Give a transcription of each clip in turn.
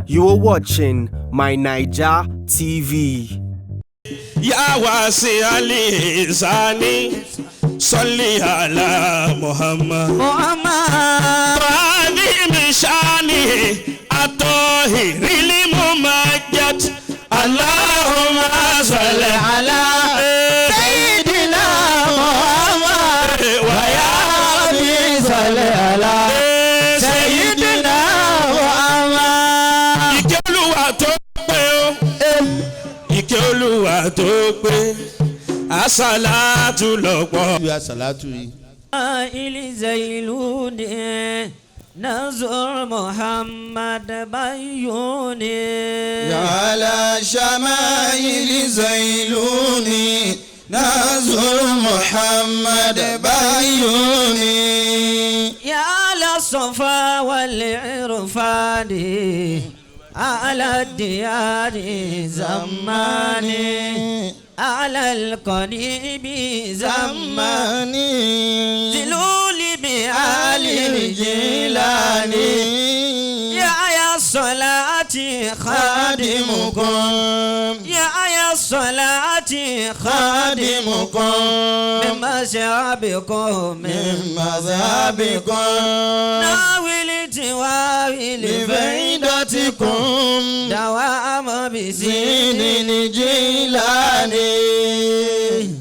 You are watching My Naija TV. Ya wasi alizani salli ala Muhammad. Muhammad. Fani mishani atohiri limumajjat. Allahumma salli ala Sayyidina Muhammad. Wa ya Rabbi salli ala Sayyidina Muhammad. Ìkẹ́ Olúwa tó pé o, ìkẹ́ Olúwa tó pé, àsálàtù lọ́pọ̀. Ibi àsàlátù yìí. زيلوني نزر محمد بيوني على شمائل زيلوني نزر محمد بيوني. يا على الصفا والعرفان على الديار زماني على القريب زماني ذلول بآل الجيلاني يا الصلاة خادمكم يا الصلاة خادمكم من مذهبكم من مذهبكم ناول تواويل لفائدتكم دوام بزين زين الجيلاني.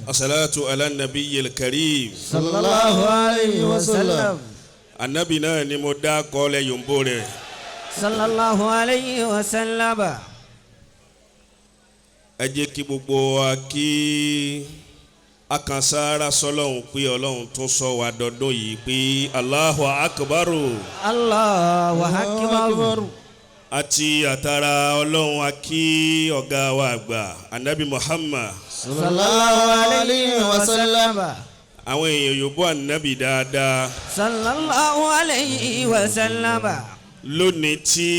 Asalatu ala nabiyil karim. Sallallahu alayhi wa sallam. Anabi náà ni mo dá kọ́lẹ̀ yòǹbó rẹ̀. Sallallahu alayhi wa sallam. Ẹ jẹ́ kí gbogbo wa kí akansára sọlọ́hún pé Ọlọ́hun tún sọ wa dọdún yìí pé Allahu akbaru. Allahu akbar. Àti àtàrà Ọlọ́hun a kí ọ̀gá wa àgbà Anabi Muhammad. Sallallahu alayhi wa sallam. Àwọn èèyàn yòóbó Anabi dáadáa. Sallallahu alayhi wa sallam. Lónìí tí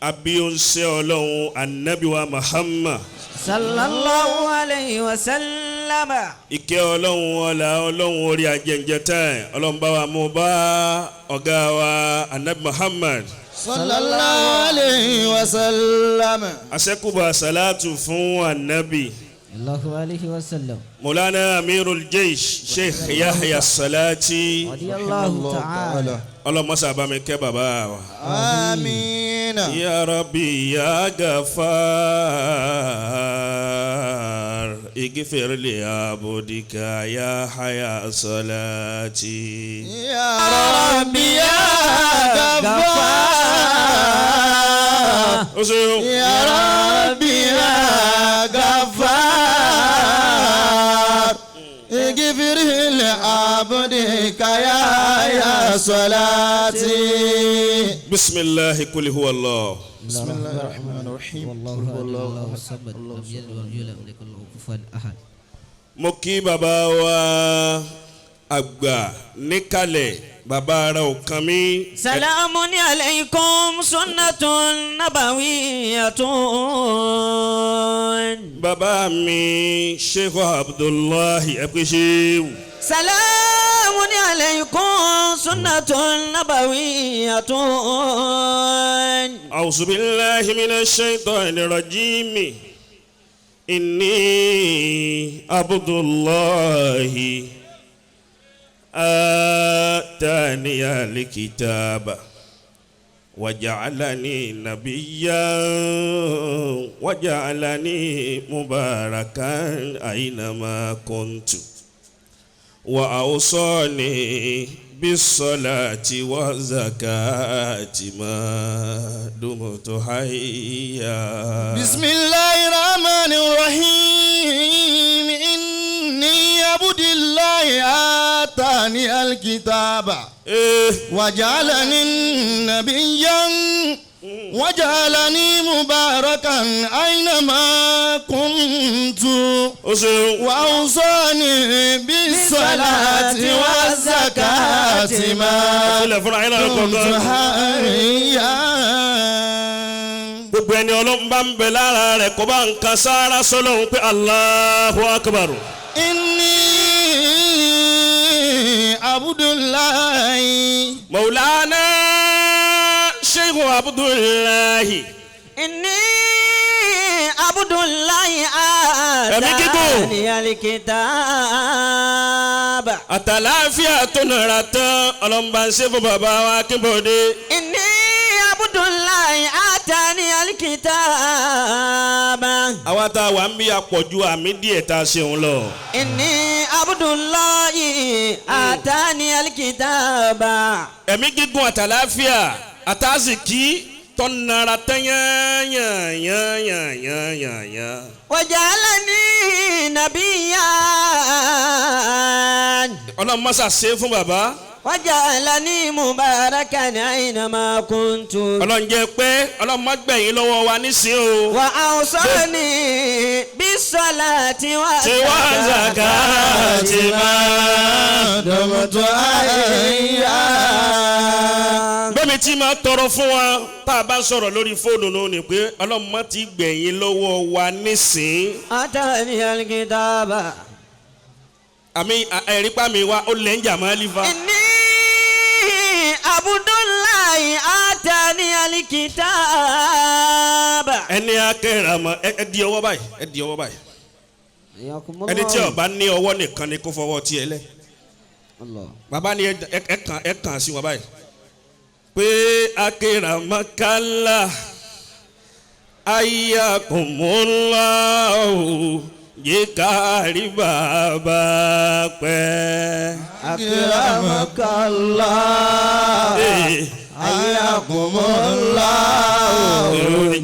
abíọ́nsẹ́ Ọlọ́hun Anabi wa Muhammad. Sallallahu alayhi wa sallam. Ìkẹ́ Ọlọ́hun ọlá Ọlọ́hun orí ajẹ́njẹ́ tán Ọlọ́hun bá wa mú bá ọ̀gá wa Anabi Muhammad. Sallallahu alayhi wa sallam. Asẹ́kùbà salatu fún Anabi. Allahu alayhi wa sallam. Mọ̀lánà Amirul Jaysh Sheikh Yahya Salati. Radiyallahu ta'ala. Ọlọ́mọṣà bá mi kẹ́ bàbá wa. Amiina. Ya Rabbi ya Ghaffar ighfir li abdika ya haya salati. Ya Rabbi ya Ghaffar. Ó ṣeun. Ya Rabbi ya Ghaffar. Ighfir li abdika ya salati. Bisimilahi kuli huwa Allah. Bismillahir rahmanir rahim. Wallahu Allahu samad. Lam yalid walam yulad walam yakul lahu kufuwan ahad. Mo kí bàbá wa àgbà níkàlẹ̀ bàbá ara ò kan mí. Salamun alaykum sunnatun nabawiyyatun. Bàbá mi Sheikh Abdullahi ẹ pé ṣéwù. Salamun alaykum sunnatun nabawiyyatun. أعوذ بالله من الشيطان الرجيم إني عبد الله آتاني الكتاب وجعلني نبيا وجعلني مباركا أينما كنت وأوصاني بالصلاة والزكاة ما دمت حيا. بسم الله الرحمن الرحيم. إني عبد الله آتاني الكتاب وجعلني نبيا وجعلني مباركا أينما كنت وأوصاني بالصلاة والزكاة ما كنت حيا. Gbogbo ẹni Ọlọ́run bá ń bẹ lára rẹ̀ kó bá ń kan sára sọ́lọ́hun pé Allahu Akbar. Inni Abdullahi. Maulana Sheikh Abdullahi. Inni Abdullahi Ẹ̀mí gígùn. atani alkitab. Àtàláfíà tó nara tán ọlọ́mọba ń ṣe fún bàbá wa Akínbọ̀dé. Inni Abdullahi atani alkitab. Àwa tá a wà ń bí àpọ̀jù àmì díẹ̀ tá a ṣeun lọ. Inni Abdullahi atani alkitab. Ẹ̀mí gígùn àtàláfíà àtàzìkí tó nara tán yányányányányányányá. Wajalani nabiyyan. Ọlọ́run mọ́sà ṣe fún bàbá. Wajalani mubarakan aynama kuntu. Ọlọ́run jẹ́ pé ọlọ́run má gbẹ̀yìn lọ́wọ́ wa nísìnyí o. Wa awsani bisalati wa Tí wá zakati máa. Dọ̀mọ̀tò àyà. Bẹ́ẹ̀ni tí máa tọrọ fún wa tá a bá ń sọ̀rọ̀ lórí fóònù náà ni pé ọlọ́run má ti gbẹ̀yìn lọ́wọ́ wa nísìnyí. Atani alkitaba. Àmì ẹ̀rípa mi wá ó lẹ́ ń jà máa lífa. Inni Abdullahi atani alkitaba. Ẹni akẹ́ràmọ́ ẹ di ọwọ́ báyìí, ẹ di ọwọ́ báyìí. Ẹni tí ó bá ní ọwọ́ nìkan ni kó fọwọ́ tiẹ̀ lẹ̀. Bàbá ni ẹ kàn sí wọn báyìí. Pé akẹ́ràmọ́kálá ayyakumullahu yé kárí bàbá pẹ́. Akramakallah. Ayakumullah.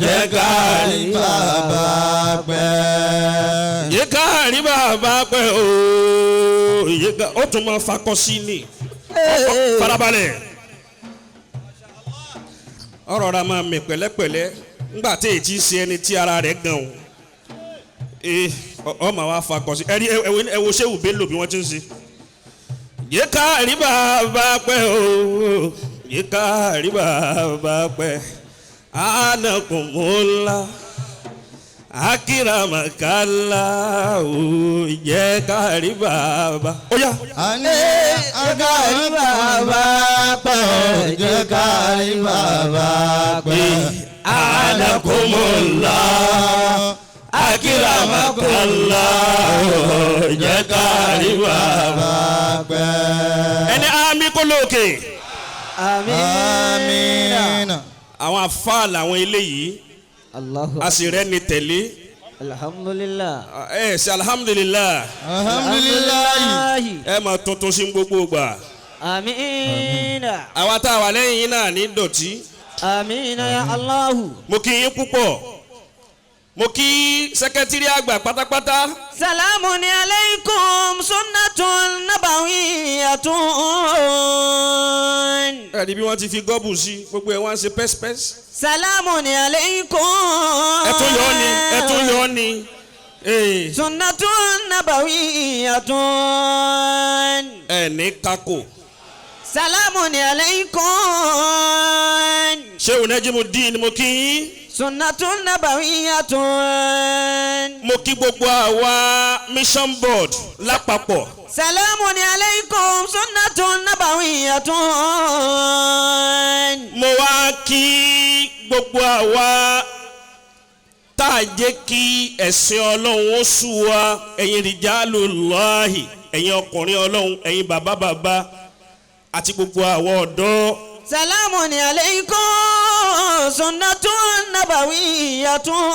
Jẹ́ kárí bàbá pẹ́. Yé kárí bàbá pẹ́ ooo. Yé ká ó tún máa fakọ sí ni. Farabalẹ̀. Ọ̀rọ̀ ra máa mì pẹ̀lẹ́pẹ̀lẹ́ ńgbà tí èyí ti ṣe ẹni tí ara rẹ̀ gan o. Ọ máa wá fakọ sí. Ẹ rí ẹ wo ṣéwù Bello bí wọ́n ti ń ṣe. Yé kárí bàbá pẹ́ ooo. Yé kárí bàbá pẹ́. Anakumula akiramakala o jẹ́ kárí bàbá. Ó yá. Àní kárí bàbá pẹ́, jẹ́ kárí bàbá pẹ́. Anakumula akiramakala o jẹ́ kárí bàbá pẹ́. Ẹni àmì kò lókè. Àmín. Àwọn afá làwọn eléyìí. A sì rẹ́ni tẹ̀lé. Alhamdulillah. Ẹ ṣe alhamdulillah. Alhamdulillah. Ẹ máa tuntun sí gbogbo ìgbà. Àmín. Àwa tá a wà lẹ́yìn yín náà ní dọ̀tí. Àmín ya Allahu. Mo kí yín púpọ̀. Mo kí sẹ́kẹ́tìrì àgbà pátápátá. Salamun alaykum sunnatun nabawiyyatun. Ẹ̀rí bí wọ́n ti fi gọ́bù sí gbogbo ẹ̀ wọ́n á ṣe pẹ́sipẹ́sì. Salamun alaykum. Ẹ tún yọ ni, ẹ tún yọ ni. Sunnatun nabawiyyatun. Ẹ ní kako. Salamun alaykum. Ṣé Najimuddin mo kí yín? Sunnatun nabawiyyatun. Mo kí gbogbo àwa mission board lápapọ̀. Salamun alaykum sunnatun nabawiyyatun. Mo wá kí gbogbo àwa tá a jẹ́ kí ẹ̀sìn Ọlọ́run ó sú wa, ẹ̀yin rijalullahi, ẹ̀yin ọkùnrin Ọlọ́run, ẹ̀yin bàbá bàbá àti gbogbo àwa ọ̀dọ́. Salamun alaykum sunnatun nabawiyyatun.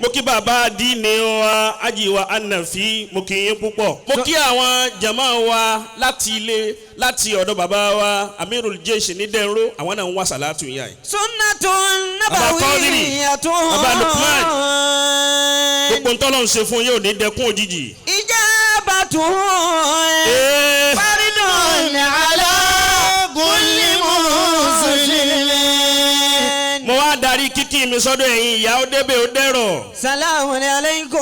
Mo kí bàbá àdínní wa ajiwa Anafi, mo kí yín púpọ̀. Mo kí àwọn jama wa láti ilé láti ọ̀dọ̀ bàbá wa Amirul Jaish ní Dẹ́nró, àwọn náà ń wá sàlátù yá yìí. Sunnatun nabawiyyatun. Bàbá Lukman, gbogbo ntọ́lọ́ ń ṣe fún yóò ní dẹkún òjijì. Ijabatu faridun ala kulli muslimin. Mo wá darí kíkí mi sọ́dọ̀ ẹ̀yin ìyá ó débẹ̀ ó dẹ̀rọ̀. Salamun alaykum.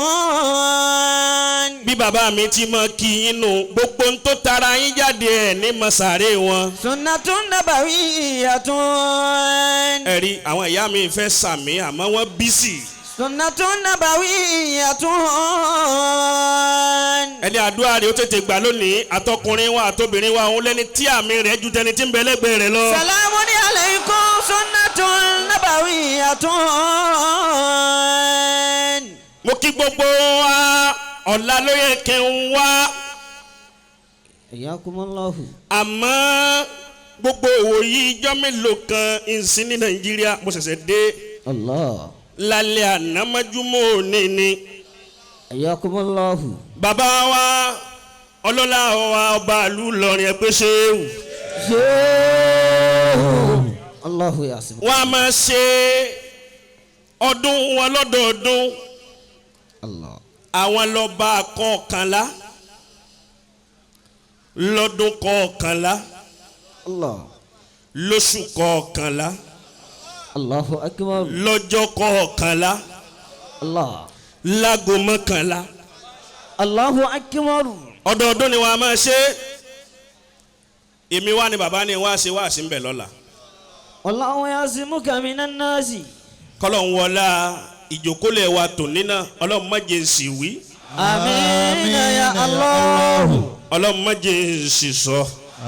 Bí bàbá mi ti mọ kí yín nù, gbogbo ń tó tara yín jáde ẹ̀ ní mọ̀sáré wọn. Sunnatun nabawiyyatun. Ẹ̀rí àwọn ìyá mi fẹ́ sàmì àmọ́ wọ́n bísì. سنة نبوية. Ẹni àdúrà rẹ̀ ó tètè gbà lónìí, àtọkùnrin wa àtobìnrin wa, òun lẹ́ni tí àmì rẹ̀ ju tẹni tí ń bẹ lẹ́gbẹ̀ẹ́ rẹ̀ lọ. سلام عليكم سنة نبوية. Mo kí gbogbo wa, ọ̀la ló yẹ kí n wá. حياكم الله. Àmọ́ gbogbo òwò yìí ijọ́ mélòó kan ìsìn ní Nàìjíríà, mo ṣẹ̀ṣẹ̀ dé الله. lálẹ́ ànámájúmọ́ òní ni. حياكم الله. Bàbá wa ọlọ́lá wa ọba ìlú Ìlọrin, ẹ pé ṣéwù. شيخ الله يعصمك. Wọ́n á máa ṣe ọdún wọn lọ́dọọdún. الله. Àwọn lọ́ba kọkànlá lọ́dún kọkànlá الله. lóṣù kọkànlá الله أكبر. lọ́jọ́ kọkànlá الله. láago 11. الله أكبر. Ọdọọdún ni wọ́n á máa ṣe. Èmi wá ní bàbá ni wá ṣe wá sí ń bẹ̀ lọ́la. والله يعصمك من الناس. Kọ́lọ̀ ń wọlá ìjókòólẹ̀ wa tòní náà, Ọlọ́run má jẹ́ n sì wí. آمين يا الله. Ọlọ́run má jẹ́ n sì sọ.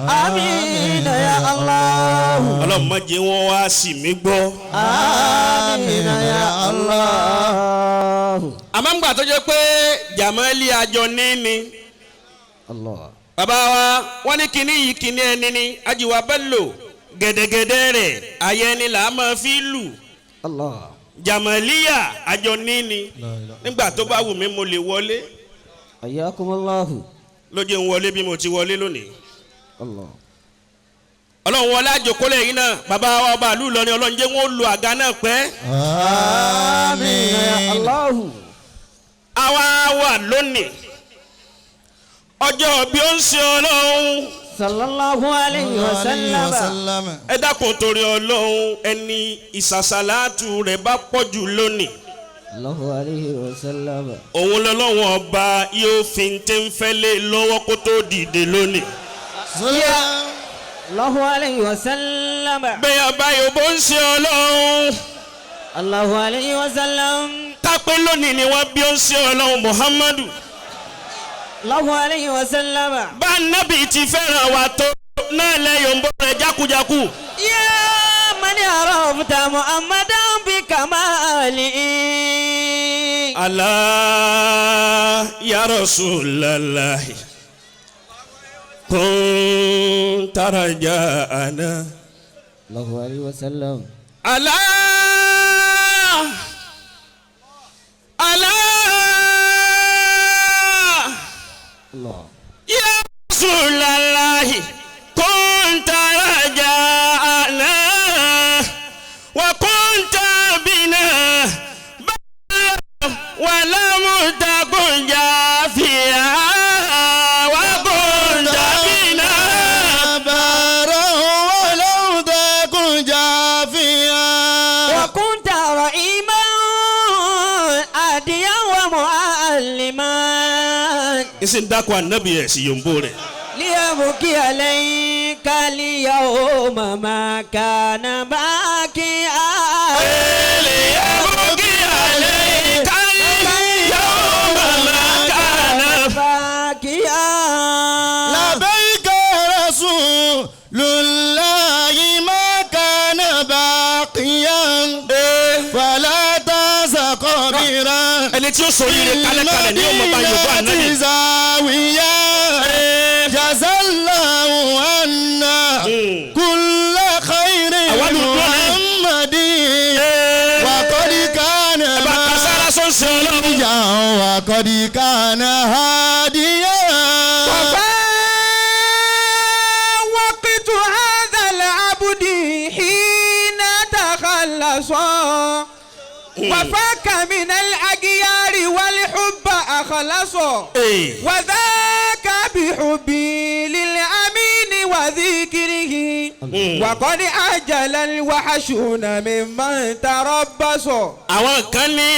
آمين يا الله. Ọlọ́run má jẹ́ wọ́n wá sì mí gbọ́. آمين يا الله. Àmọ́ ńgbà tó jẹ́ pé jàmọ́lì àjọ níní. الله. Bàbá wa wọ́n ní kinní yìí kinní ẹni ni ajiwa Bello gẹ̀dẹ̀gẹ̀dẹ̀ rẹ̀ ayé ẹni là á máa fi lù. الله. Jàmọ́líyà àjọ níní, nígbà tó bá wù mí mo lè wọlé. حياكم الله. Ló jẹ́ ń wọlé bí mo ti wọlé lónìí. الله. Ọlọ́run wọlé àjòkólẹ̀ yìí náà, bàbá wa ọba ìlú Ìlọrin, Ọlọ́run jẹ́ wọ́n lu àga náà pẹ́. Àmín. يا الله. Àwa wà lónìí ọjọ́ bí ó ń ṣe Ọlọ́run. صلى الله عليه وسلم. Ẹ dákun torí Ọlọ́run, ẹni ìsàsàlátù rẹ̀ bá pọ̀ jù lónìí, الله عليه وسلم. òun lọ́lọ́run ọba yóò fi ń tẹ́ ń fẹ́ lé lọ́wọ́ kó tó dìde lónìí. الله عليه وسلم. Bẹ́ẹ̀ ọba yòóbó ń ṣe Ọlọ́run, الله عليه وسلم. kápẹ́ lónìí ni wọ́n bí ó ń ṣe Ọlọ́run Muhammadu, الله عليه وسلم. bá nábì ti fẹ́ràn wa tó náà lẹ́yìn òǹbọ̀ rẹ̀ jákujáku. يا من عرفت محمدا بكماله. Allah ya Rasulallah kun tarajana. الله عليه وسلم. Allah Allah الله. ya Rasulallah kun tarajana wa kunta bina ولم تكن جافيا وكنت بنا بارا ولو تكن جافيا. وكنت رحيما هاديا ومعلما. Ìsìn dákun ànábì ẹ̀ sì yòǹbó rẹ̀. ليبكي عليك اليوم ما كان باكيا. ليبكي عليك اليوم ما كان باكيا. لبيك رسول الله ما كان باقيا فلا تسقبرا. Ẹni tí ó sọ yìí rẹ̀ kálẹ̀kálẹ̀ ní ọmọ bá yòǹbó ànábì. زاوية جزى الله عنا كل خير. Àwa ló dúró ní. محمد وقد كان Ẹ bá kására sọ́nsẹ̀ Ọlọ́run. ماضيا وقد كان هاديا. وفا وقت هذا العبد حين تخلص وفاك من الأغيار والحب أخلص وذاك بحبي للأمين وذكره وقد أجل الوحشون ممن تربص. Àwọn kan ní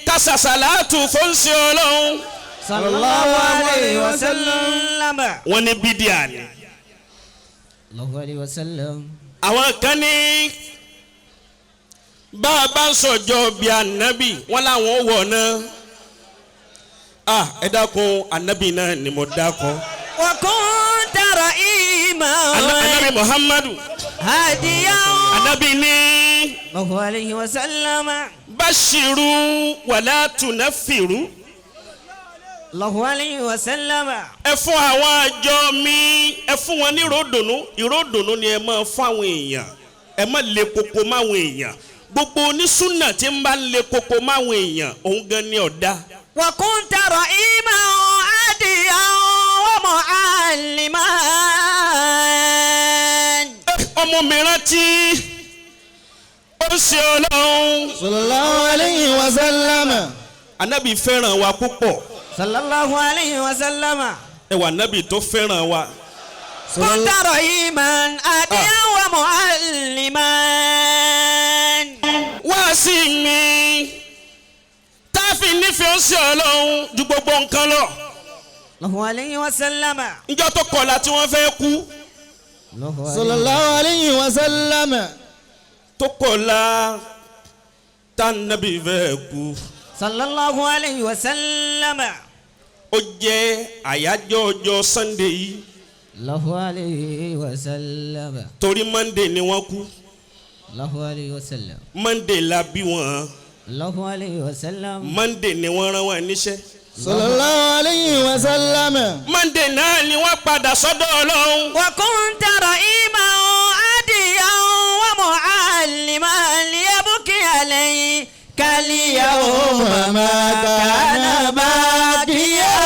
kásásàlátù fọ́nsẹ̀ Ọlọ́run. صلى الله عليه وسلم. Wọ́n ní bídíà ni. الله عليه وسلم. Àwọn kan ní Bá a bá ń sọjọ́ bí anabi wọn làwọn wọ̀ náà. Ah, ẹ dákun, anabi náà ni mo dákun. وكنت رئيما Anabi Muhammadu. هاديا Anabi ní الله عليه وسلم. bashiru wàlá tunafiru. الله عليه وسلم. Ẹ fún àwọn àjọ mi, ẹ fún wọn ní ìròdùnú. Ìròdùnú ni ẹ máa fún àwọn èèyàn. Ẹ má le koko máwọn èèyàn. Gbogbo onísùnà tí ń bá ń le koko máwọn èèyàn, òun gan ni ọ̀dà. وكنت رئيما هاديا ومعلما. Ọmọ mi rántí ó ń ṣe Ọlọ́run. Sallallahu alayhi wa sallam. Anabi fẹ́ràn wa púpọ̀. صلى الله عليه وسلم. Ẹ wà anabi tó fẹ́ràn wa. كنت رحيما هاديا ومعلما. Wá sí mi tá a fi nífẹ̀ẹ́ ó ṣe Ọlọ́run ju gbogbo nǹkan lọ. الله عليه وسلم. Njọ́ tó kọ̀la tí wọ́n fẹ́ kú. Sallallahu alayhi wa sallam. Tó kọ̀la tá anabi fẹ́ kú. صلى الله عليه وسلم. Ó jẹ́ àyájọ́ ọjọ́ Sunday yìí. الله عليه وسلم. Torí Monday ni wọ́n kú. الله عليه وسلم. Monday la bí wọn. الله عليه وسلم. Monday ni wọ́n rán wọn níṣẹ́. Sallallahu alayhi wa sallam. Monday náà ni wọ́n padà sọ́dọ̀ Ọlọ́run. وكنت رئيما هاديا ومعلما ليبكي عليك اليوم ما كان باكيا.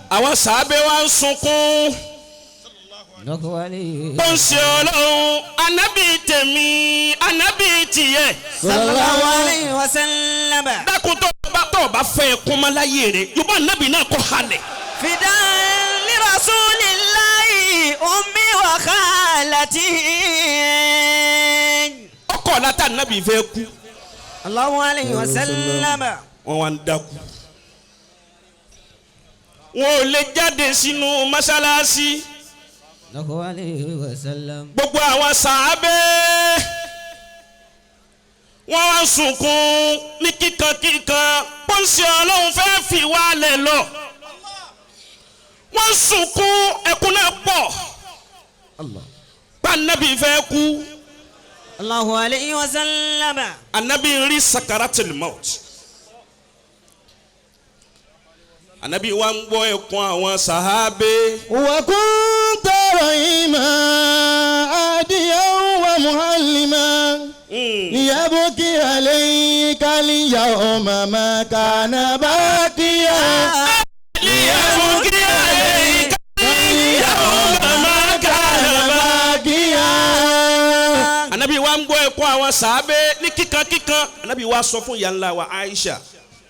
Àwọn sàábé wa ń sunkún. الله عليه Ó ń ṣe Ọlọ́run, anabi tèmi, anabi tìyẹ. صلى الله عليه وسلم. Dákun, tó bá fẹ́ ẹkún mọ́ láyé rẹ̀, yorùbá anabi náà kọ́ halẹ̀. فداء لرسول الله أمي وخالتي. Ọkọ̀ látà anabi fẹ́ kú. الله عليه وسلم. Wọ́n wá ń dákú. Wọn ò lè jáde sínú mọ́ṣáláṣí. الله عليه وسلم. Gbogbo àwọn sàábé wọ́n wá ń sunkún ní kíkankíkan, pọ́ńsì Ọlọ́run fẹ́ fi wálẹ̀ lọ. Wọ́n sunkún, ẹkún náà pọ̀. الله. Pa anabi fẹ́ kú. الله عليه وسلم. Anabi rí sakaratul maut. Anabi wa ń gbọ́ ẹkún àwọn sàábé. وكنت رحيما هاديا ومعلما ليبكي عليك اليوم ما كان باكيا. ليبكي عليك اليوم ما كان باكيا. Anabi wa ń gbọ́ ẹkún àwọn sàábé ní kíkankíkan. Anabi wa sọ fún ìyá ńlá wa Aisha.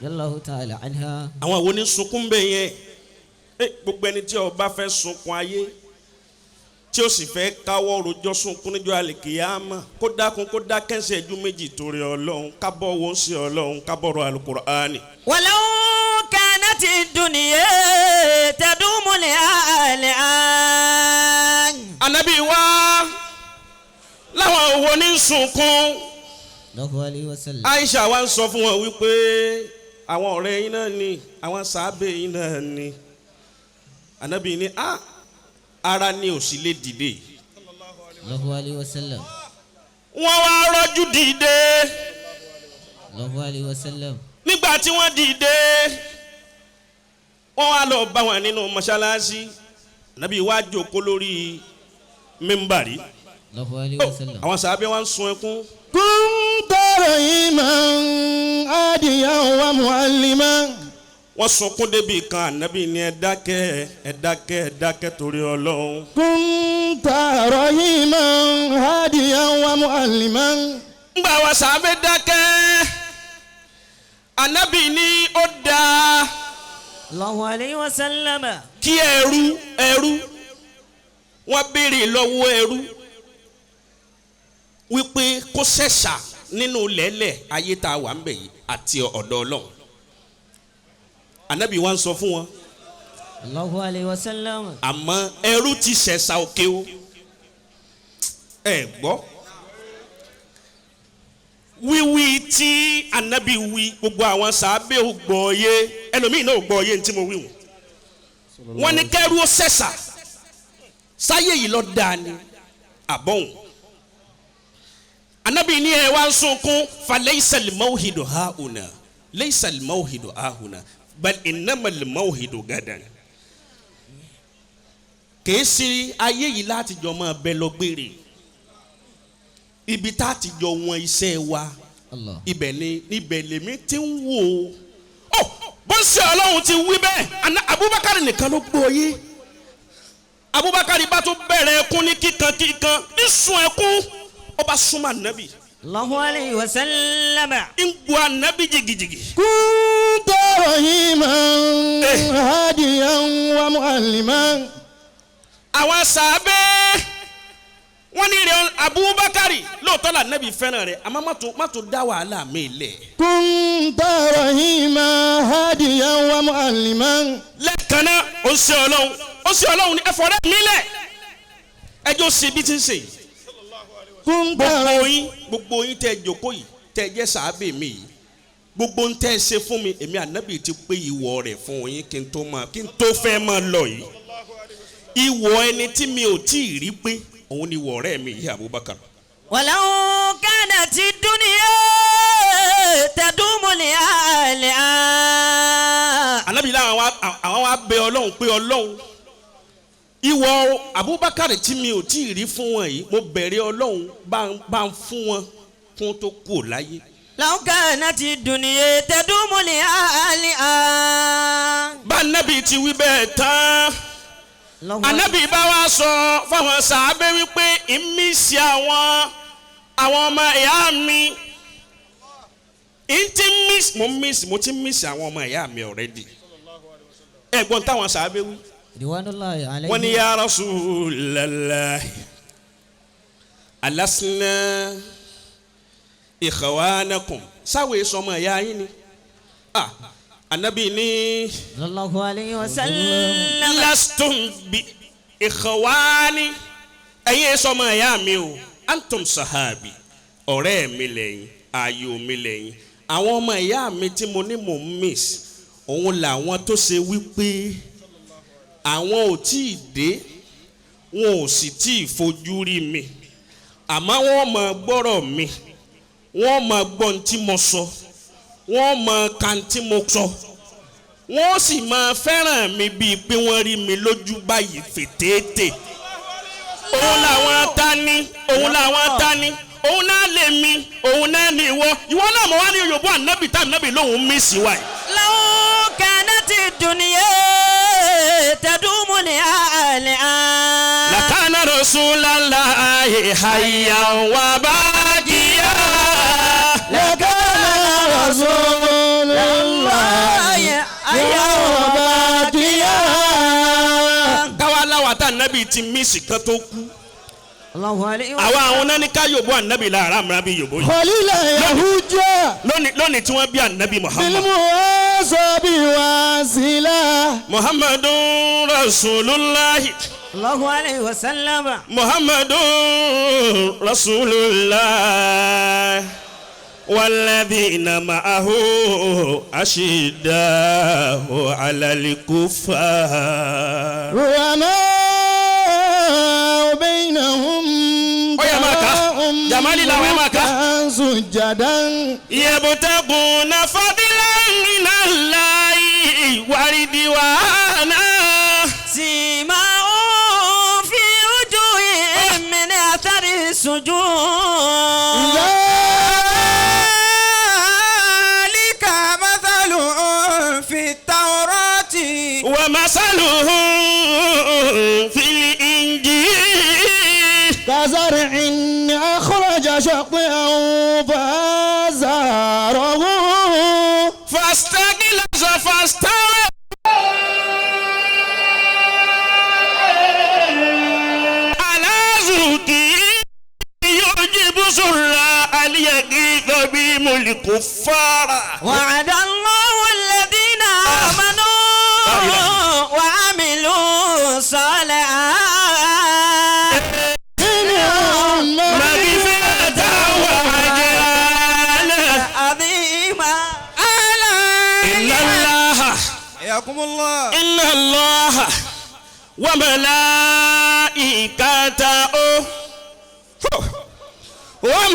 رضي الله تعالى عنها. Àwọn wo ni sunkún bẹ́ẹ̀ yẹn? Ẹ gbogbo ẹni tí ó bá fẹ́ sunkún ayé, tí ó sì fẹ́ káwọ́ rojọ́ sunkún níjọ́ àlìkìyámà, kó dákun, kó dákẹ́sẹ̀ ẹjú méjì torí Ọlọ́run, kábọ̀ wo sí Ọlọ́run, kábọ̀rọ̀ Alukur'ani. ولو كانت الدنيا تدوم لآلآن. Anabi wa láwọn wo ní sunkún? الله عليه وسلم. Aisha wa ń sọ fún wọn wípé àwọn ọ̀rẹ́ yín náà ni, àwọn sàábẹ̀ yín náà ni. Anabi ní a ara ni ò sì lè dìde. الله عليه وسلم. Wọ́n wá rọ́jú dìde. الله عليه وسلم. Nígbà tí wọ́n dìde, wọ́n wá lọ bá wọn nínú mọ́ṣáláṣí. Anabi wá jókòó lórí mímbàrí. الله عليه وسلم. Àwọn sàábẹ̀ wa ń sun ẹkún. كنت رحيما هاديا ومعلما. Wọ́n sunkún débi kan, anabi ní ẹ dákẹ́, ẹ dákẹ́, ẹ dákẹ́ torí Ọlọ́run. كنت رحيما هاديا ومعلما. Ngbà wa sàábẹ̀ dákẹ́, anabi ní ó dáa الله عليه وسلم. kí ẹrú wọ́n béèrè lọ́wọ́ ẹrú wípé kó ṣẹ̀ṣà nínú lẹ́lẹ̀ ayé tá a wà ń bẹ̀ yìí àti ọ̀dọ̀ Ọlọ́run. Anabi wa ń sọ fún wọn. الله عليه وسلم. Àmọ́ ẹrú ti ṣẹ̀ṣà òkè o. Ẹ gbọ́, Wíwí tí anabi wí gbogbo àwọn sàábé ò gbọ́ yé, ẹlòmíì náà ò gbọ́ yé ní tí mo wí wọn. Wọ́n ní kẹ́rú ó sẹ̀sà sáyé yìí lọ dáa ni àbọ̀hùn. Anabi ní ẹ wá ń sunkún fa laysal mawhidu hauna laysal mawhidu hahuna bal innamal mawhidu gadan. Kìí ṣe ayé yìí láti jọ máa bẹ lọ gbére, ibi tá a ti jọ wọn iṣẹ́ wa Allah. ibẹ̀ ni ibẹ̀ lèmi ti ń wò ó. Bó ń ṣe Ọlọ́run ti wí bẹ́ẹ̀, Abubakar nìkan ló gbọ́ yé. Abubakar bá tún bẹ̀rẹ̀ ẹkún ní kíkan kíkan, ní sun ẹkún, ó bá súnmọ́ ànábì. Allahu alayhi wa sallam. Ń gbọ́ ànábì jìgìjìgì. كنت رحيما هاديا ومعلما. Àwọn sàábẹ́ wọ́n ní rẹ̀ Abubakar lóòótọ́ là ànábì fẹ́ràn rẹ̀, àmọ́ má tún dá wàhálà mi lẹ̀. كنت رحيما هاديا ومعلما. Lẹ́ẹ̀kan náà ó ń ṣe Ọlọ́run, ó ṣe Ọlọ́run ní ẹ̀fọ́ rẹ̀ mílẹ̀, ẹjọ́ ṣe bí ti ń ṣe yìí. كنت Gbogbo yín tẹ́ jókòó yìí, tẹ́ jẹ́ sàábẹ̀ mi yìí, gbogbo ń tẹ́ ṣe fún mi, èmi ànábì ti pé ìwọ rẹ̀ fún yín kí n tó fẹ́ máa lọ yìí. Ìwọ ẹni tí mi ò tí ì rí pé òun ni ìwọ ọ̀rẹ́ mi yìí Abubakar. Walau kanati dunya tadumu li ahliha. Ànábì láwọn àwọn wa bẹ Ọlọ́run pé Ọlọ́run, ìwọ Abubakar tí mi ò tí ì rí fún wọn yìí, mo bẹ̀rẹ̀ Ọlọ́run bá ń fún wọn kún tó kù láyé. Law kanati dunya tadumu li ahliha. Bá ànábì ti wí bẹ́ẹ̀ tán, ànábì bá wa sọ fáwọn sàábé wípé ìmísí àwọn ọmọ ìyá mi, mo ti miss àwọn ọmọ ìyá mi already. Ẹ̀gbọ́n táwọn sàábé wí. Ridwanullahi alayhi. Wọ́n ní ya Rasulallah alasna ikhwanakum, sáwèé sọmọ ìyá yín ni. Ànábì ní Sallallahu alayhi wa sallam. lastum bi ikhwani, ẹ̀yin sọmọ ìyá mi o, antum sahabi, ọ̀rẹ́ mi lẹ́yìn, ayò mi lẹ́yìn. Àwọn ọmọ ìyá mi tí mo ní mò ń miss, òun làwọn tó ṣe wípé àwọn ò tí ì dé, wọn ò sì tí ì fojú rí mi, àmọ́ wọ́n máa gbọ́rọ̀ mi, wọ́n máa gbọ́ ohun tí mo sọ, wọ́n máa ka ohun tí mo sọ, wọ́n sì máa fẹ́ràn mi bíi pé wọ́n rí mi lójú báyìí fètètè. Òun làwọn tání, òun làwọn tání, òun náà lè mi, òun náà ní ìwọ, ìwọ náà mọ̀ wá ní Yorùbá ànábì tá ànábì lòun mí sí wa yìí. Law kanati dunya tadumu li ahliha. Lakana Rasulallahi hayyan wa baqiya. Lakana Rasulullahi hayyan wa baqiya. Káwa láwa tá ànábì ti mísì kan tó kú. Allahu alayhi wa Àwa àwọn náà ní ká yòbó ànábì lára àmúra bí yòbó yìí. Khalila yahuja. Lónìí tí wọ́n bí ànábì Muhammad. Bilmuwasabi wasila. Muhammadun Rasulullahi. Allahu alayhi wa sallam. Muhammadun Rasulullah. Walladhina ma'ahu ashidda'u 'alal kuffar. Ruhama bainahum. Oya maka. Jamali lawa maka. Sujadan. Yabtaguna fadlan minallahi wa ridwana. Simahum fi wujuhihim min athari sujud. Dhalika mathaluhum fi tawrati. Wa masaluhum fil injil. كزرع أخرج شطأه فآزره فاستغلظ فاستوى على سوقه يعجب زراع ليغيظ بهم الكفار. وعد الله الذين آمنوا وعملوا الصالحات منهم مغفرة وأجرا Hayyakumullah. Inna Allaha wa malaikatahu wa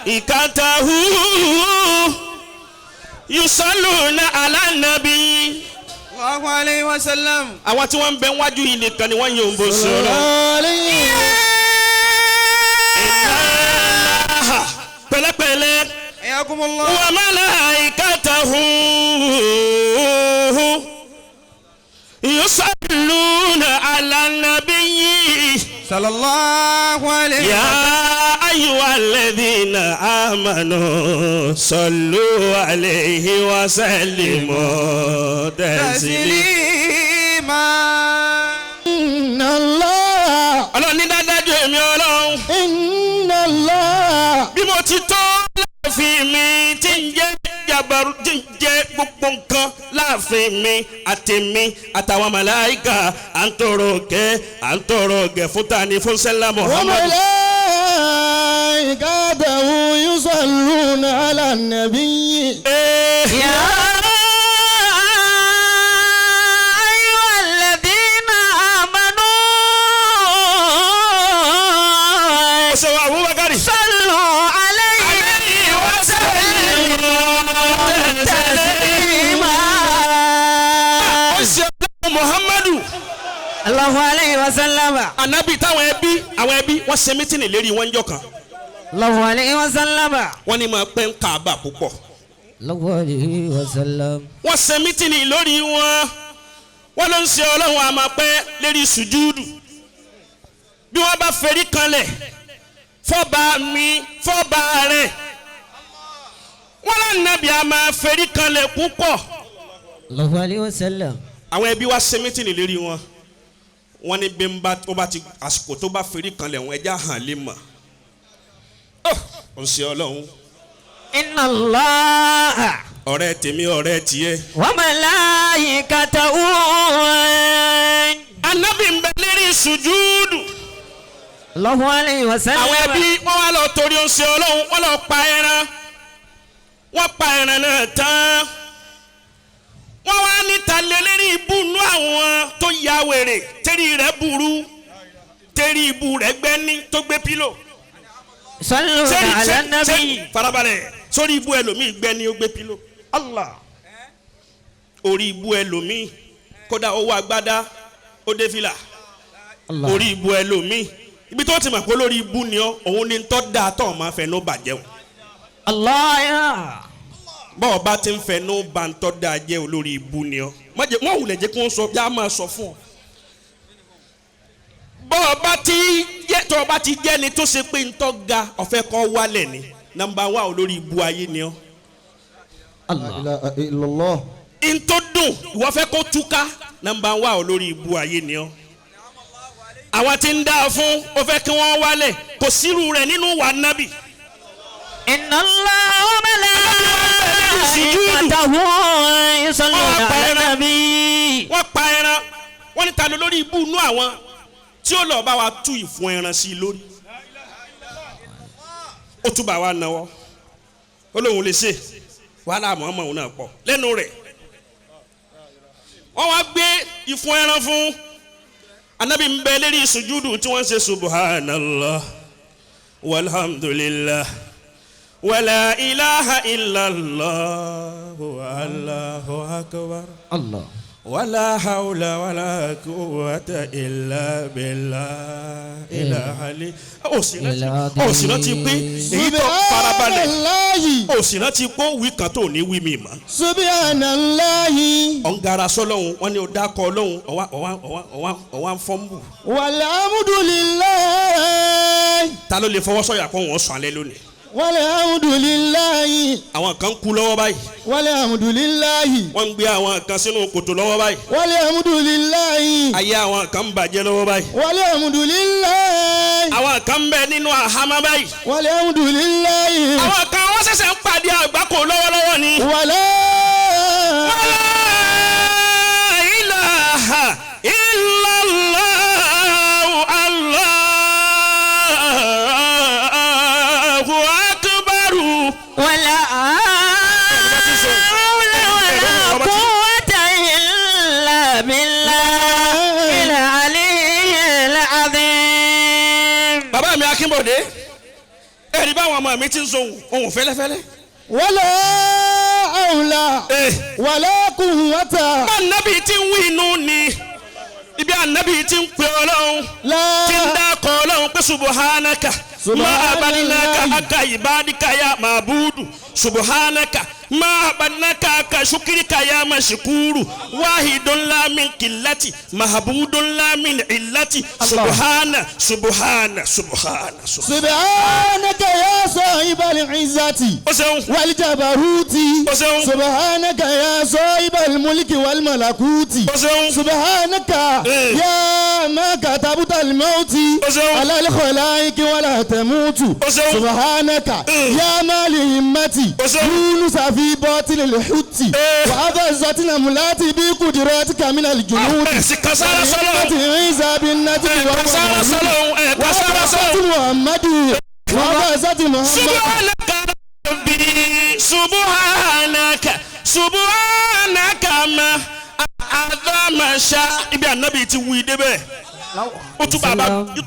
malaikatahu yusalluna ala nabi. Allahu alayhi wa sallam. Àwọn tí wọ́n ń bẹ wájú yìí nìkan ni wọ́n yóò ń bó sọ̀rọ̀. Pẹ̀lẹ́pẹ̀lẹ́. Hayyakumullah. Wa malaikatahu yusalluna ala nabiyyi. Sallallahu alayhi Ya ayyuhalladhina amanu sallu alayhi wa sallimu taslima. taslima. Inna Allah. Ọlọ́run ní dájú èmi Ọlọ́run. Inna Allah. Bí mo ti tó láàfin mi tí ń jẹ́ jabaru tí ń jẹ́ gbogbo nǹkan láàfin mi àtèmi àtàwọn màláíkà à ń tọrọ gẹ́ à ń tọrọ gẹ́ fún tani fún sẹ́lá Wa Muhammad. malaikatahu yusalluna ala nabiyyi. يا أيها الذين آمنوا Ṣé wa Abubakar? صلوا عليه وسلموا تسليما. Ó ṣe ọlọ́run Muhammadu. الله عليه وسلم. Ànábì táwọn ẹbí àwọn ẹbí wọ́n ṣe mítìnì lérí wọn jọ kan. الله عليه وسلم. Wọ́n ní máa pẹ́ ń Kaaba púpọ̀. الله عليه وسلم. Wọ́n ṣe mítìnì lórí wọn. Wọ́n ló ń ṣe ọlọ́run àmọ́ pẹ́ lérí sùjúdù. Bí wọ́n bá ferí kanlẹ̀ fọ́ba mi fọ́ba rẹ̀. Wọ́n lánàbì a máa ferí kanlẹ̀ púpọ̀. الله عليه وسلم. Àwọn ẹbí wa ṣe mítìnì lérí wọn. Wọ́n ní bí n bá tó bá ti àsìkò tó bá ferí kanlẹ̀ wọn ẹja hàn lè mọ̀. Ó ń ṣe ọlọ́run. إن الله Ọ̀rẹ́ tèmi ọ̀rẹ́ tiẹ̀. وملائكته Ànábì ń bẹ lérí sùjúdù. الله عليه وسلم. Àwọn ẹbí wọ́n wá lọ torí ó ń ṣe ọlọ́run wọ́n lọ pa ẹran. Wọ́n pa ẹran náà tán. Wọ́n wá níta lé lérí ibú nú àwọn tó ya wèrè tẹ́rí rẹ̀ burú tẹ́rí ibú rẹ̀ gbẹ́ni tó gbé pílò. صلوا على النبي. Farabalẹ̀ sórí ibú ẹlòmíì gbẹ́ni ó gbé pílò. الله. Orí ibú ẹlòmíì kódà ó wọ agbádá ó dé fìlà. الله. Orí ibú ẹlòmíì ibi tó ti mọ̀ pé lórí ibú ni ọ́ òun ni tọ́ da tọ́ máa fẹnu bàjẹ́ o. الله يا. Bọ́ọ̀ bá ti ń fẹnu ba ń tọ́ da jẹ́ olórí ibú ni ọ́. Wọ́n wulẹ̀ jẹ́ kí wọ́n sọ bí a máa sọ fún ọ. Bọ́ọ̀ bá ti jẹ́ tọ́ bá ti jẹ́ ni tó ṣe pé ń tọ́ ga ọ̀fẹ́ kọ́ wálẹ̀ ni nọ́mbà wá olórí ibú ayé ni ọ́. La ilaha illallah. Ń tó dùn ìwọ fẹ́ kó túká nọ́mbà wá olórí ibú ayé ni ọ́. Àwọn tí ń dá a fún ó fẹ́ kí wọ́n wálẹ̀ kò sírú rẹ̀ nínú wà nábì. إن الله وملائكته يصلون على النبي. Wọ́n pa ẹran wọ́n ní ta ló lórí ibú inú àwọn tí ó lọ bá wa tú ìfun ẹran sí i lórí. Ó tún bá wa náwó ó lóun lè ṣe wàhálà àmọ́ òun náà pọ̀ lẹ́nu rẹ̀. Wọ́n wá gbé ìfun ẹran fún Ànábì ń bẹ lérí sùjúdù tí wọ́n ń ṣe subhanallah walhamdulillah wala ilaha illallah allahu akbar. الله. Wala hawla wala quwwata illa billah ilà ali. Ó sì rántí pé èyí tó farabalẹ̀. Subhanallahi. Ó sì rántí pé ó wí kan tó ní wí mi mọ́. Subhanallahi. Ọ̀ngara sọ́lọ́hún wọ́n ní o dákọ̀ ọlọ́hún ọ̀wá ń fọ́nbù. Walhamdulillahi. Ta ló lè fọwọ́ sọ̀yà kó wọ́n sùn alẹ́ lónìí? Walhamdulillahi. Àwọn kan kú lọ́wọ́ báyìí. Walhamdulillahi. Wọ́n ń gbé àwọn kan sínú kòtò lọ́wọ́ báyìí. Walhamdulillahi. Ayé àwọn kan ń bàjẹ́ lọ́wọ́ báyìí. Walhamdulillahi. Àwọn kan ń bẹ nínú àhámọ́ báyìí. Walhamdulillahi. Àwọn kan wọ́n ṣẹ̀ṣẹ̀ ń pàdé àgbákò lọ́wọ́lọ́wọ́ ni. Wala. Wala ilaha illallah Allahu akbar. ولا حول ولا Akínbọ̀dé ẹ̀rí báwọn ọmọ mi ti ń sọ ohun fẹ́lẹ́fẹ́lẹ́. Wala hawla wala quwwata. Bá ànábì ti ń wí inú ni ibi ànábì ti ń pè Ọlọ́run tí ń dákọ̀ Ọlọ́run pé subuhanaka ma abaninaka aka ibadika ya mabudu subuhanaka ma abaninaka aka shukirika ya mashukuru wahidun la min killati mahabudun la min illati subuhana subuhana subuhana. Subhanaka ya sahibal izzati wal jabaruti subhanaka ya sahibal mulki wal malakuti subhanaka ya ma katabta al mauti ala al khalaiki wala tamutu subhanaka ya mali himmati yunus fi batil al hutti wa adazatna mulati bi qudratika min al junud Subhanaka subhanaka ma adama sha ibi anabi ti wí débẹ̀ ó tún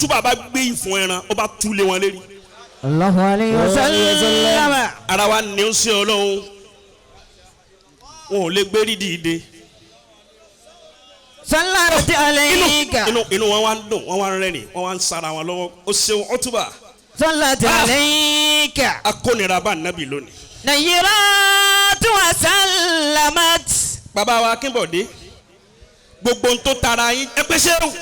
bàbá gbé ìfun ẹran ó bá túlé wọn lérí. Allahu alayhi wa sallam. Ara wa ní ó ṣe Ọlọ́run wọn ò lè gbé rí dìde. Sallallahu alayka. Inú wọn wá ń dùn wọn wá ń rẹ́rìn wọn wá ń sara wọn lọ́wọ́ ó ṣeun ó túbà. Sallallahu alayka. Akónira bá nàbì lónìí. Nayyiratu wa sallamat. Bàbá wa Akínbọ̀dé gbogbo ń tó tara yín ẹ pèsè o.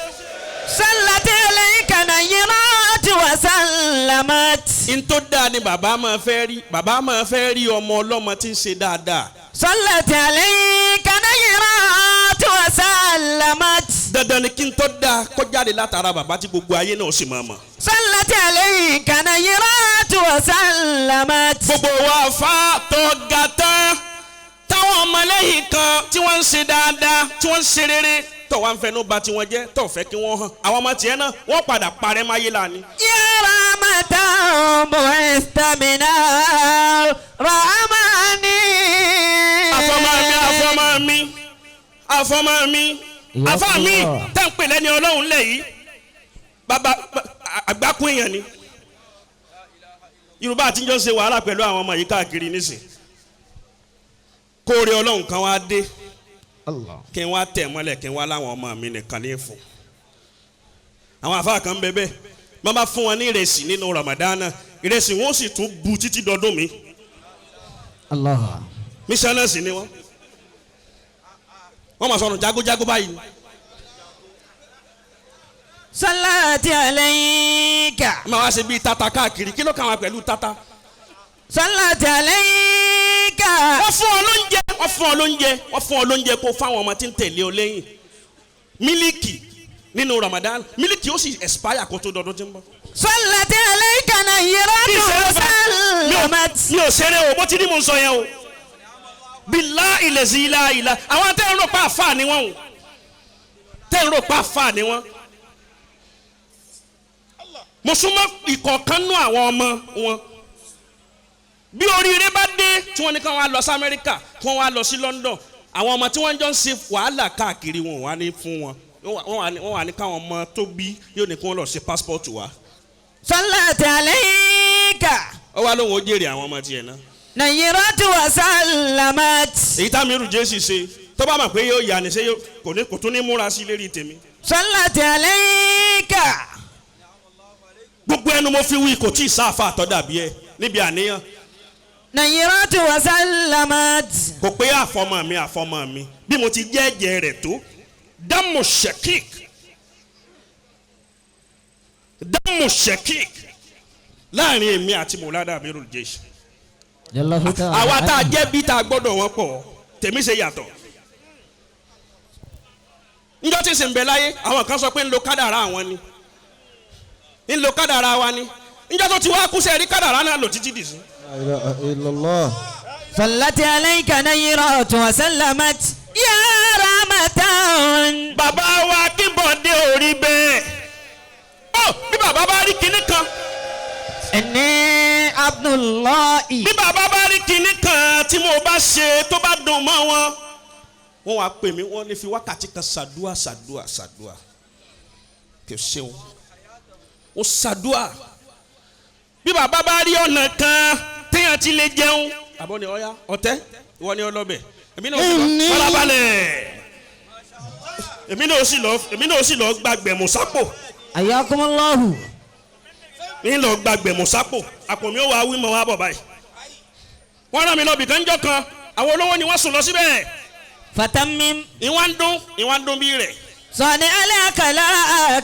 Sallallahu alayka nayyiratu wa sallamat. N tó dáa ni bàbá máa fẹ́ rí bàbá máa fẹ́ rí ọmọ ọlọ́mọ tí ń ṣe dáadáa. Sallallahu alayka nayyiratu wa sallamat. Dandan ni kí n tó dáa kó jáde látara bàbá tí gbogbo ayé náà sì máa mọ̀. Sallallahu alayka nayyiratu wa sallamat. Gbogbo wa fa tọ́ ga tán táwọn ọmọlẹ́yìn kan tí wọ́n ń ṣe dáadáa tí wọ́n ń ṣe rere tó wá ń fẹnu bà tiwọn jẹ́ tó fẹ́ kí wọ́n hàn àwọn ọmọ tiẹ̀ náà wọ́n padà parẹ́ máyé lánìí. Ya rahmatan bu'ithta minal rahmani. Àfọmọ́ mi àfọ mi tẹ́ ń pè lẹ́ni Ọlọ́run lẹ̀ yìí bàbá àgbákùn èèyàn ni Yorùbá àtijọ́ ṣe wàhálà pẹ̀lú àwọn ọmọ yìí káàkiri nísìn kóore Ọlọ́run kan wá dé kí n wá tẹ̀ mọ́lẹ̀ kí n wá láwọn ọmọ mi nìkan ní fún àwọn àfáà kan bẹ bẹ́ẹ̀ wọ́n bá fún wọn ní ìrẹsì nínú Ramadana ìrẹsì wọn sì tún bu títí dọdún mi mísánẹ́sì ni wọ́n máa sọ̀rọ̀ jagojago báyìí. Salati alayka. Máa wá ṣe bíi tata káàkiri kí ló kàn wá pẹ̀lú tata. Salati alayka. Wọ́n fún ọ lóúnjẹ wọ́n fún ọ lóúnjẹ wọ́n fún ọ lóúnjẹ kó fáwọn ọmọ tí ń tẹ̀lé ọ lẹ́yìn mílíkì nínú Ramadan mílíkì ó sì expire kó tó dọdún tí ń bọ̀. Salati alayka nayyiratu sallamat. Mi ò ṣeré o bó ti ní mo ń sọ yẹn o bílá ilẹ̀ sí ilá ilá àwọn tẹ́ ń rò pa àfà ni wọ́n o tẹ́ ń rò pa àfà ni wọ́n. Mo súnmọ́ ìkọ̀ọ̀kan nú àwọn ọmọ wọn bí oríire bá dé tí wọ́n ní ká wọ́n á lọ sí Amẹ́ríkà kí wọ́n wá lọ sí London àwọn ọmọ tí wọ́n jọ ń ṣe wàhálà káàkiri wọn wà ní fún wọn wọ́n wà ní káwọn ọmọ tó bí yóò ní kí wọ́n lọ ṣe passport wa. Salati alayka. Ó wá lóun ó jèrè àwọn ọmọ tiẹ̀ náà. Nayyiratu wa sallamat. Èyí tá mi rù Jésù ṣe tó bá mọ̀ pé yóò yà ní ṣe kò tún ní múra sí lérí tèmi. Salati alayka. Gbogbo ẹnu mo fi wí kò tí ì sáfà àtọ́ dàbí ẹ níbi àníyàn. Nayyiratu wa sallamat. Kò pé àfọmọ mi àfọmọ mi bí mo ti jẹ́ ẹ̀jẹ̀ rẹ̀ tó dámù shekik dámù shekik láàrin èmi àti mọ̀ládà Amirul Jaysh. Àwa tá a jẹ́ bí tá a gbọ́dọ̀ wọ́n pọ̀ tèmi ṣe yàtọ̀. Njọ́ tí sì ń bẹ láyé àwọn kan sọ pé ń lo kádàrá àwọn ni ń lo kádàrá wa ni njọ́ tó ti wá kú sẹ́ẹ̀rí kádàrá náà lò títí dì sí. Sallati alayka nayyiratu wa sallamat ya rahmatan. Bàbá wa Akínbọ̀dé ò rí bẹ́ẹ̀ ó bí bàbá bá rí kinní kan. Inni Abdullahi. Bí bàbá bá rí kinní kan tí mo bá ṣe tó bá dùn mọ́ wọn. Wọ́n wá pè mí wọ́n lè fi wákàtí kan ṣàdúà ṣàdúà ṣàdúà. Kò ṣeun. Ó ṣàdúà. Bí bàbá bá rí ọ̀nà kan téèyàn ti lè jẹun. Àbọ̀ ni ọ̀ya ọ̀tẹ́ ìwọ ni ọlọ́bẹ̀. Èmi náà sì lọ farabalẹ̀. Èmi náà sì lọ gbàgbẹ̀mù sápò. Ayakumullahu. Mi lọ gbàgbẹ̀mù sápò. Àpò mi ó wá wí mọ́ wá bọ̀ báyìí. Wọ́n rán mi lọ bìkan jọ kan. Àwọn olówó ni wọ́n sùn lọ síbẹ̀. Fatamim. Ìwọ́n ń dún bí rẹ̀. Sọ̀ni alákàlà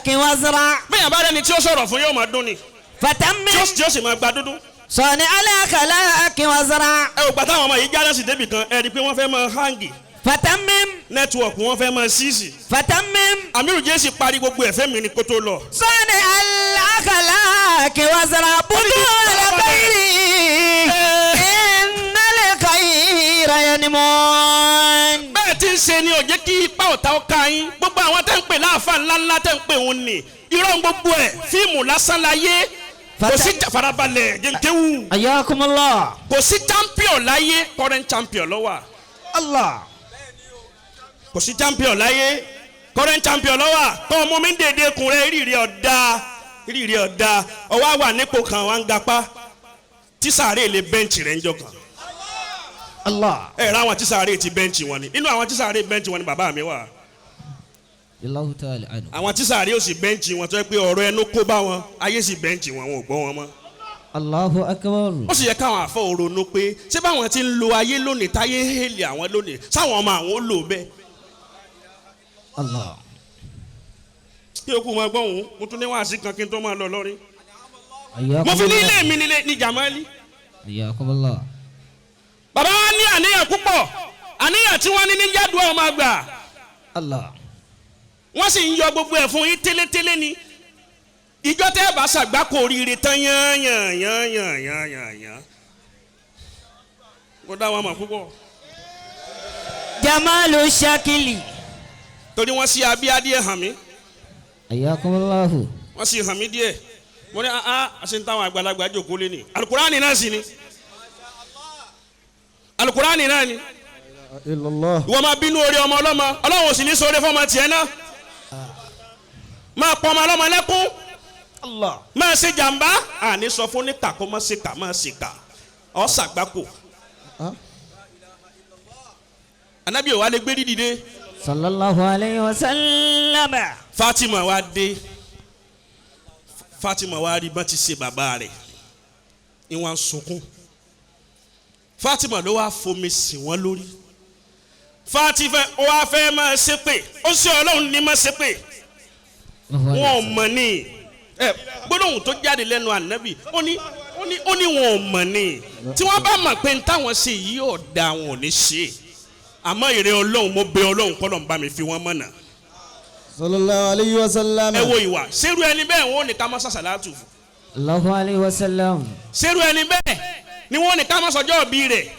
kí wọ́n sọ̀rọ̀. Bẹ́ẹ̀ bá rẹni tí ó sọ̀rọ̀ fún yóò máa dún ni. Fatamim. Tí ó sì máa gba dúdú. Sọ̀ni alákàlà kí wọ́n sọ̀rọ̀. Ẹ ò gbà táwọn ọmọ yìí jáde sí débì kan ẹ rí i pé wọ́n fẹ́ máa hangi. Fatamim. Nẹ́tíwọ̀kì wọ́n fẹ́ máa síìsì. Fatamim. Amiru Jésì parí gbogbo ẹ̀fẹ́ mi ni kó tó lọ. Sọ̀ni alákàlà kí wọ́n sọ̀rọ̀. Bùdó alákàyèrè. Ìnálẹ̀ kàyèrè yẹn ni mọ́. Bẹ́ẹ̀ tí ń ṣe ni ò jẹ́ kí ipa ọ̀tá ọ̀ka yín. Gbogbo àwọn tẹ́ ń pè láàfà ńláńlá tẹ́ ń pè òun nì. Irọ́ gbogbo ẹ̀ fíìmù lásán láyé. Kò sí farabalẹ̀ jẹ́nkéwù. Ayakumullah. Kò sí champion láyé, current champion ló wà. Allah. Kò sí champion láyé, current champion ló wà. Tọ́ ọmọ mi ń dèdè kun rẹ̀ ìrìrì ọ̀dà ìrìrì ọ̀dà ọwọ́ àwà nípò kan wà ń gapá. Tísàárè lè bẹ́ǹchì rẹ̀ ń jọ kan. Allah. Ẹ ra àwọn tísàárè ti bẹ́ǹchì wọn ni. Nínú àwọn tísàárè bẹ́ǹchì wọn ni bàbá mi wà. Allahu ta'ala anhu. Àwọn tísàárè ò sì bẹ́ǹchì wọn tó yẹ pé ọ̀rọ̀ ẹnu kó bá wọn ayé sì bẹ́ǹchì wọn wọn ò gbọ́ wọn mọ́. Allahu akbar. Ó sì yẹ káwọn àfọ òrònú pé ṣé báwọn ti ń lo ayé lónìí táyé ń hèlè àwọn lónìí sáwọn ọmọ àwọn ó lò bẹ́ẹ̀. Allah. Kí o kú máa gbọ́ òun mo tún ní wàásù kan kí n tó máa lọ lọ́rin. Mo fi ní ilé mi nílé ní Jamali. Ayakumullah. Bàbá wa ní àníyàn púpọ̀ àníyàn tí wọ́n ní ní jádùá ọmọ àgbà. Allah. Wọ́n sì ń yọ gbogbo ẹ̀ fún yín télétélé ni. Ìjọ tẹ́ ẹ bá ṣàgbákò oríire tán yányányányányányán. Mo dá wọn mọ̀ púpọ̀. Jamalu Shakili. Torí wọ́n sí abíyá díẹ̀ hàn mí. Ayakumullahu. Wọ́n sì hàn mí díẹ̀. Mo ní àṣẹ ń táwọn àgbàlagbà jókòó lé ní. Alukurani náà sì ni. Alukurani náà ni. Ìwọ máa bínú orí ọmọ ọlọ́mọ. Ọlọ́run ò sì ní sóore fọ́mọ tiẹ̀ náà. Máa pọ̀ ọmọ ọlọ́mọ lẹ́kún. Máa ṣe jàmbá. Àní sọ fún níta kó má ṣe kà má ṣe kà. Ọ̀ ṣàgbákò. Anabi ò wá lè gbé dídìde. Sallallahu alayhi wa sallam. Fatima wa dé. Fatima wa rí bá ti ṣe bàbá rẹ̀. Ìwọ̀n sunkún. Fatima ló wá fomi sìn wọ́n lórí. Fatima wá fẹ́ máa ṣe pé ó ṣe Ọlọ́run ní máa ṣe pé. Wọn ò mọ̀ ní. Gbólóhùn tó jáde lẹ́nu ànábì ó ní wọn ò mọ̀ ní. Tí wọ́n bá mọ̀ pé táwọn ṣe yìí ọ̀dà wọn ò ní ṣe. Àmọ́ èrè Ọlọ́run mo bẹ Ọlọ́run kọ́ lọ́n bá mi fi wọ́n mọ̀nà. Sallallahu alayhi wa sallam. Ẹ wo ìwà ṣerú ẹni bẹ́ẹ̀ wọ́n ní ká má ṣàṣàlátù fún. Allahu alayhi wa sallam. Ṣerú ẹni bẹ́ẹ̀ ni wọ́n ní ká má sọjọ́ òbí rẹ̀.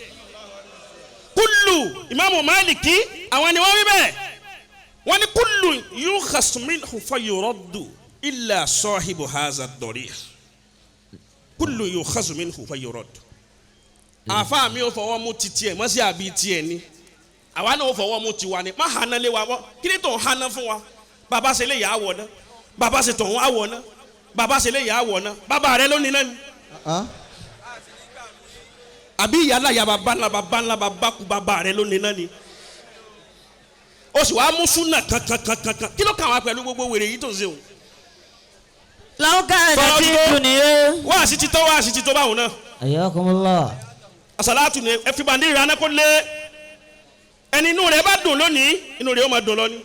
Kúlù Ìmáàmù Málìkì àwọn ni wọ́n wí bẹ́ẹ̀. Wọ́n ní kúlù yukhas minhu fayuraddu illa sahibu haza ad-darih. Kúlù yukhas minhu fayuraddu. Àfa mi ò fọwọ́ mú ti tiẹ̀ mọ́ sí àbí tiẹ̀ ni. Àwa náà ò fọwọ́ mú tiwa ni. Má hànà lé wa mọ́. Kí ni tó ń hànà fún wa? Bàbá ṣe lè yà á wọ̀ ná. Bàbá ṣe tọ̀hún á wọ̀ ná. Bàbá ṣe lè yà á wọ̀ ná. Bàbá rẹ lónìí náà ni. Àbí ìyá ya bàbá ńlá bàbá ńlá bàbá kú bàbá rẹ lónìí náà ni. Ó sì wá mú súnà kankankankan. Kí ló kàn wá pẹ̀lú gbogbo wèrè yìí tó ń ṣe o? Lọ́kà àti dùnìyẹ. Wá sí ti tó wá sí ti tó báwọn náà. Ayakumullah. Àsàlátù ni ẹ fi bàndí ìrànà kó lé. Ẹni inú rẹ̀ bá dùn lónìí, inú rẹ̀ ó máa dùn lọ ni.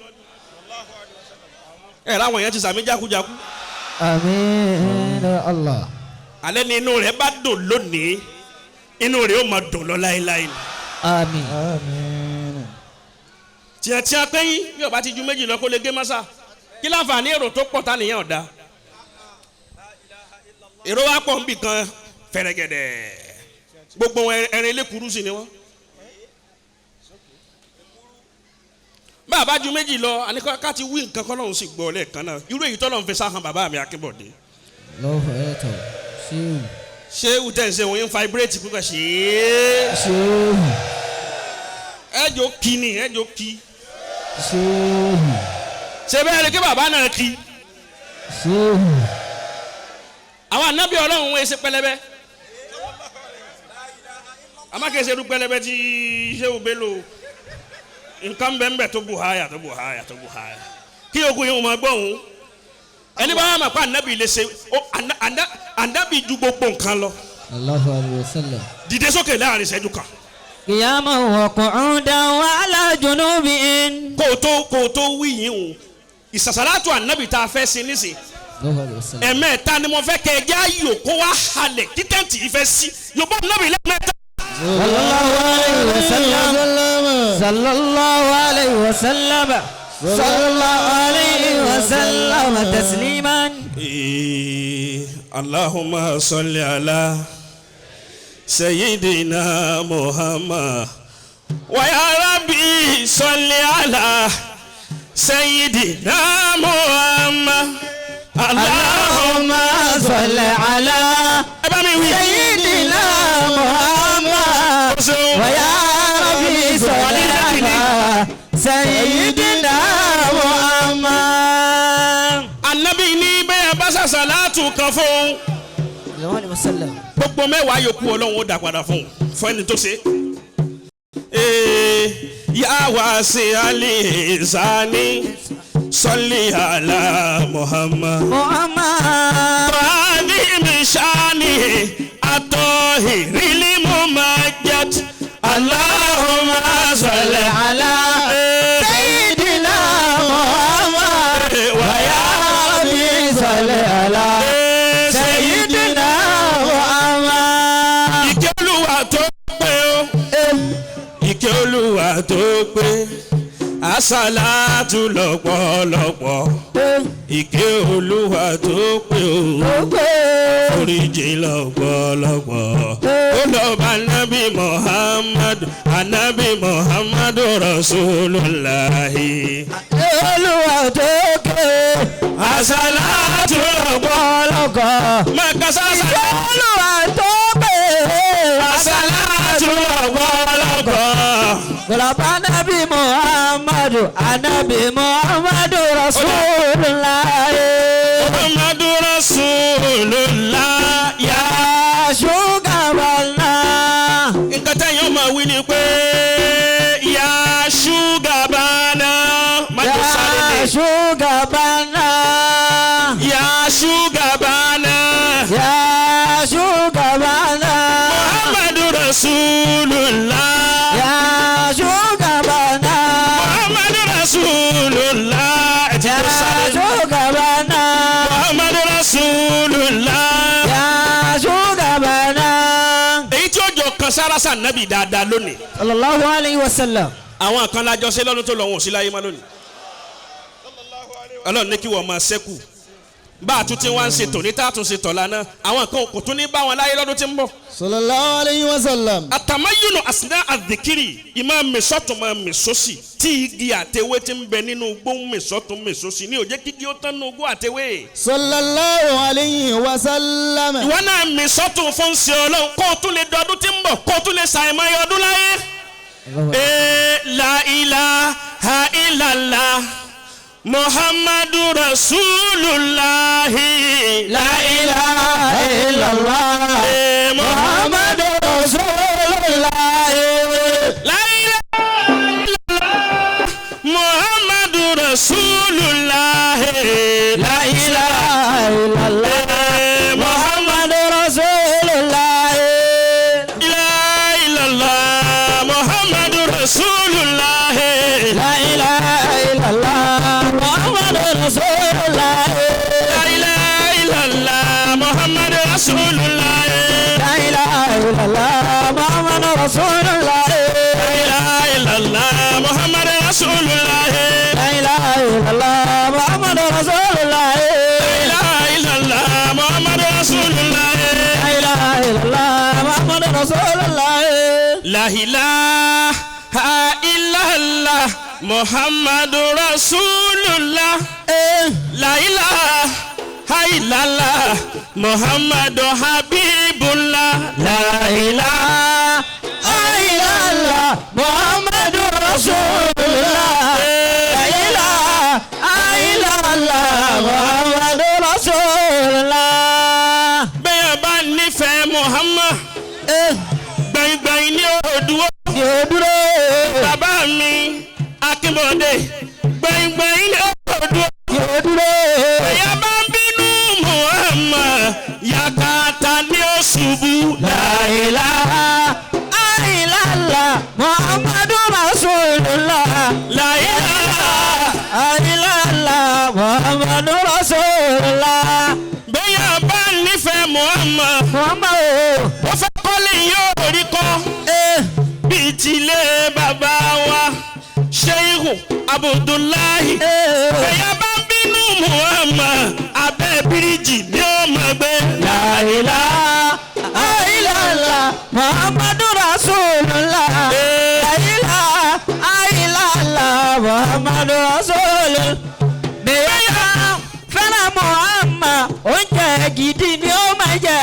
Ẹ ráwọn èèyàn ti sàmì jákujáku. Àmín ya Allah. Alẹ́ ni inú rẹ̀ bá dùn lónìí, inú rẹ̀ ó máa dùn lọ láéláé ni. Àmín. Àmín. Tiẹ̀tiẹ̀ pẹ́yìn bí ó bá ti ju méjì lọ kó lè gé mọ́sá. Kí láǹfààní èrò tó pọ̀ tá nìyẹn ọ̀dà. Èrò wa pọ̀ nbì kan fẹ̀rẹ̀gẹ̀dẹ̀. Gbogbo ẹran elékuru sì ni wọ́n. Bàbá ju méjì lọ àníkọ́ ká ti wí nǹkan kọ́lọ́hún sì gbọ́ lẹ́ẹ̀kan náà. Irú èyí tọ́lọ́hún fi sáhàn bàbá mi Akínbọ̀dé. Lọ́wọ́ ẹ̀ tọ̀ ṣéwù. Ṣéwù tẹ̀ ń ṣe òun ń vibrate púpọ̀ ṣe é. Ṣéwù. Ẹ jọ kí ni ẹ jọ kí. Ṣéwù. Ṣé bẹ́ẹ̀ ni kí bàbá náà kí. Ṣéwù. Àwọn ànábì Ọlọ́run wọ́n ṣe pẹlẹbẹ. Amákèsè du pẹlẹbẹ tí Ṣéwù Bello nǹkan bẹ́ẹ̀ bẹ́ẹ̀ tó bù háyà tó bù háyà tó bù háyà. Kí ogun yìí wọ́n máa gbọ́ òun. Ẹni bá wà máa pa ànábì lè ṣe ànábì ju gbogbo nǹkan lọ. Allahu alayhi wa sallam. Dìde sókè láàrin ìṣẹ́jú kan. Qiyaman wa qu'udan wa ala junubihim. Kó o tó wí yín o ìsàsàlátù ànábì tá a fẹ́ ṣe nísìn. Allahu alayhi wa sallam. Ẹ̀mẹ́ta ni mo fẹ́ kẹ́ ẹ jẹ́ ayò kó wá halẹ̀ kí tẹ́ǹtì yìí fẹ́ sí. Yorùbá ànábì lẹ́ẹ̀mẹ́ta. Sallallahu alayhi wa sallam. Sallallahu alayhi wa sallam. Sallallahu alayhi wa sallam tasliman. Allahumma salli ala Sayyidina Muhammad wa ya Rabbi salli ala Sayyidina Muhammad. Allahumma salli ala Sayyidina Muhammad wa ya Rabbi salli ala Sayyidina Muhammad. Ànábì ní bẹ́ẹ̀ bá ṣàṣàlátù kan fún gbogbo mẹ́wàá yòókù Ọlọ́run ó dá padà fún fún ẹni tó ṣe. Ya wasi alizani salli ala Muhammad. Muhammad. Fani mishani atohirili mumajjat. Allahumma salli ala Sayyidina Muhammad. Wa ya Rabbi salli ala Sayyidina Muhammad. Ìkẹ́ Olúwa tó pé o. Ìkẹ́ Olúwa tó pé. Àsàlátù lọ́pọ̀lọpọ̀. Ìkẹ́ Olúwa tó pé o. Oríjì lọ́pọ̀lọpọ̀. Ó lọ bá Nábì Muhammad, Ànábì Muhammad Rasulullahi. Olúwa tó pé. Àsàlátù lọ́pọ̀lọpọ̀. Máa ka sásà. Ìkẹ́ Olúwa tó pé. Àsàlátù lọ́pọ̀lọpọ̀. Bàbá Nábì Muhammadu, Ànábì Muhammadu Rasulullah. Muhammadu Rasulullah. Ya Shugabana. Nǹkan tẹ́yìn ọmọ wí ni pé ya Shugabana. Má jẹ́ sáré Ya dé. Shugabana. Ya Shugabana. Ya Shugabana. Muhammadu Rasulullah. Ya Shugabana. Muhammadu Rasulullah. Ẹ ti Ya tó sáré. Shugabana. Muhammadu Rasulullah. Ya Shugabana. Èyí tí ó jọ kan sára sànnábì dáadáa lónìí. Sallallahu alayhi wa sallam. Àwọn kan lájọ ṣe lọ́dún tó lọ wọn ò sí láyé má lónìí. Ọlọ́run ní kí wọ́n máa ṣẹ́kù. Bá a tún ti wá ń ṣe tòní tá a tún ṣe tọ̀la náà, àwọn kan kò tún ní bá wọn láyé lọ́dún tí ń bọ̀. Sallallahu alayhi wa sallam. Àtàmáyùnú àsìná àdìkírì ìmọ̀ mẹ́sọ̀tún máa mẹ́sọ̀sì tí igi àtẹwé ti ń bẹ nínú igbó ń mẹ́sọ̀tún mẹ́sọ̀sì ní òjé kígi ó tán nínú igbó àtẹwé. Sallallahu alayhi wa sallam. Ìwọ náà mẹ́sọ̀tún fún ṣe Ọlọ́run kó o tún lè dọdún tí ń bọ̀ kó o tún lè ṣàìmọye ọdún láyé. La ilaha illallah Muhammadu Rasulullah. La ilaha illallah. Muhammadu Rasulullah. La ilaha illallah Muhammadu Rasulullah. La ilaha illallah. Muhammadu Rasulullah. La ilaha illallah Muhammadu Rasulullah. La ilaha illallah. Muhammadu Rasulullah. La ilaha illallah Muhammadu Rasulullah. La ilaha illallah. Muhammadu Rasulullah. La ilaha illallah Muhammadu Rasulullah. La ilaha illallah. Muhammadu Rasulullah. La ilaha illallah Muhammadu Rasulullah. La ilaha illallah. Muhammadu Rasulullah. La ilaha illallah Muhammadu Rasulullah. La ilaha illallah Muhammadu Habibullah. La ilaha illallah Muhammadu Rasulullah. La ilaha illallah Muhammadu Rasulullah. Muhammadu Rasulullah. Bẹ́yà bá nífẹ̀ẹ́ Muhammad. Muhammad o. Ó fẹ́ kọ́lé yóò rí kọ́. Bíi tilé bàbá wa Sheikh Abdullahi. Bẹ́yà bá bínú Muhammad abẹ́ bíríjì ni ó máa gbé. La ilaha illallah Muhammadu Rasulullah. La ilaha illallah Muhammadu Rasulullah. Bẹ́yà fẹ́ràn Muhammad oúnjẹ gidi ni ó máa jẹ.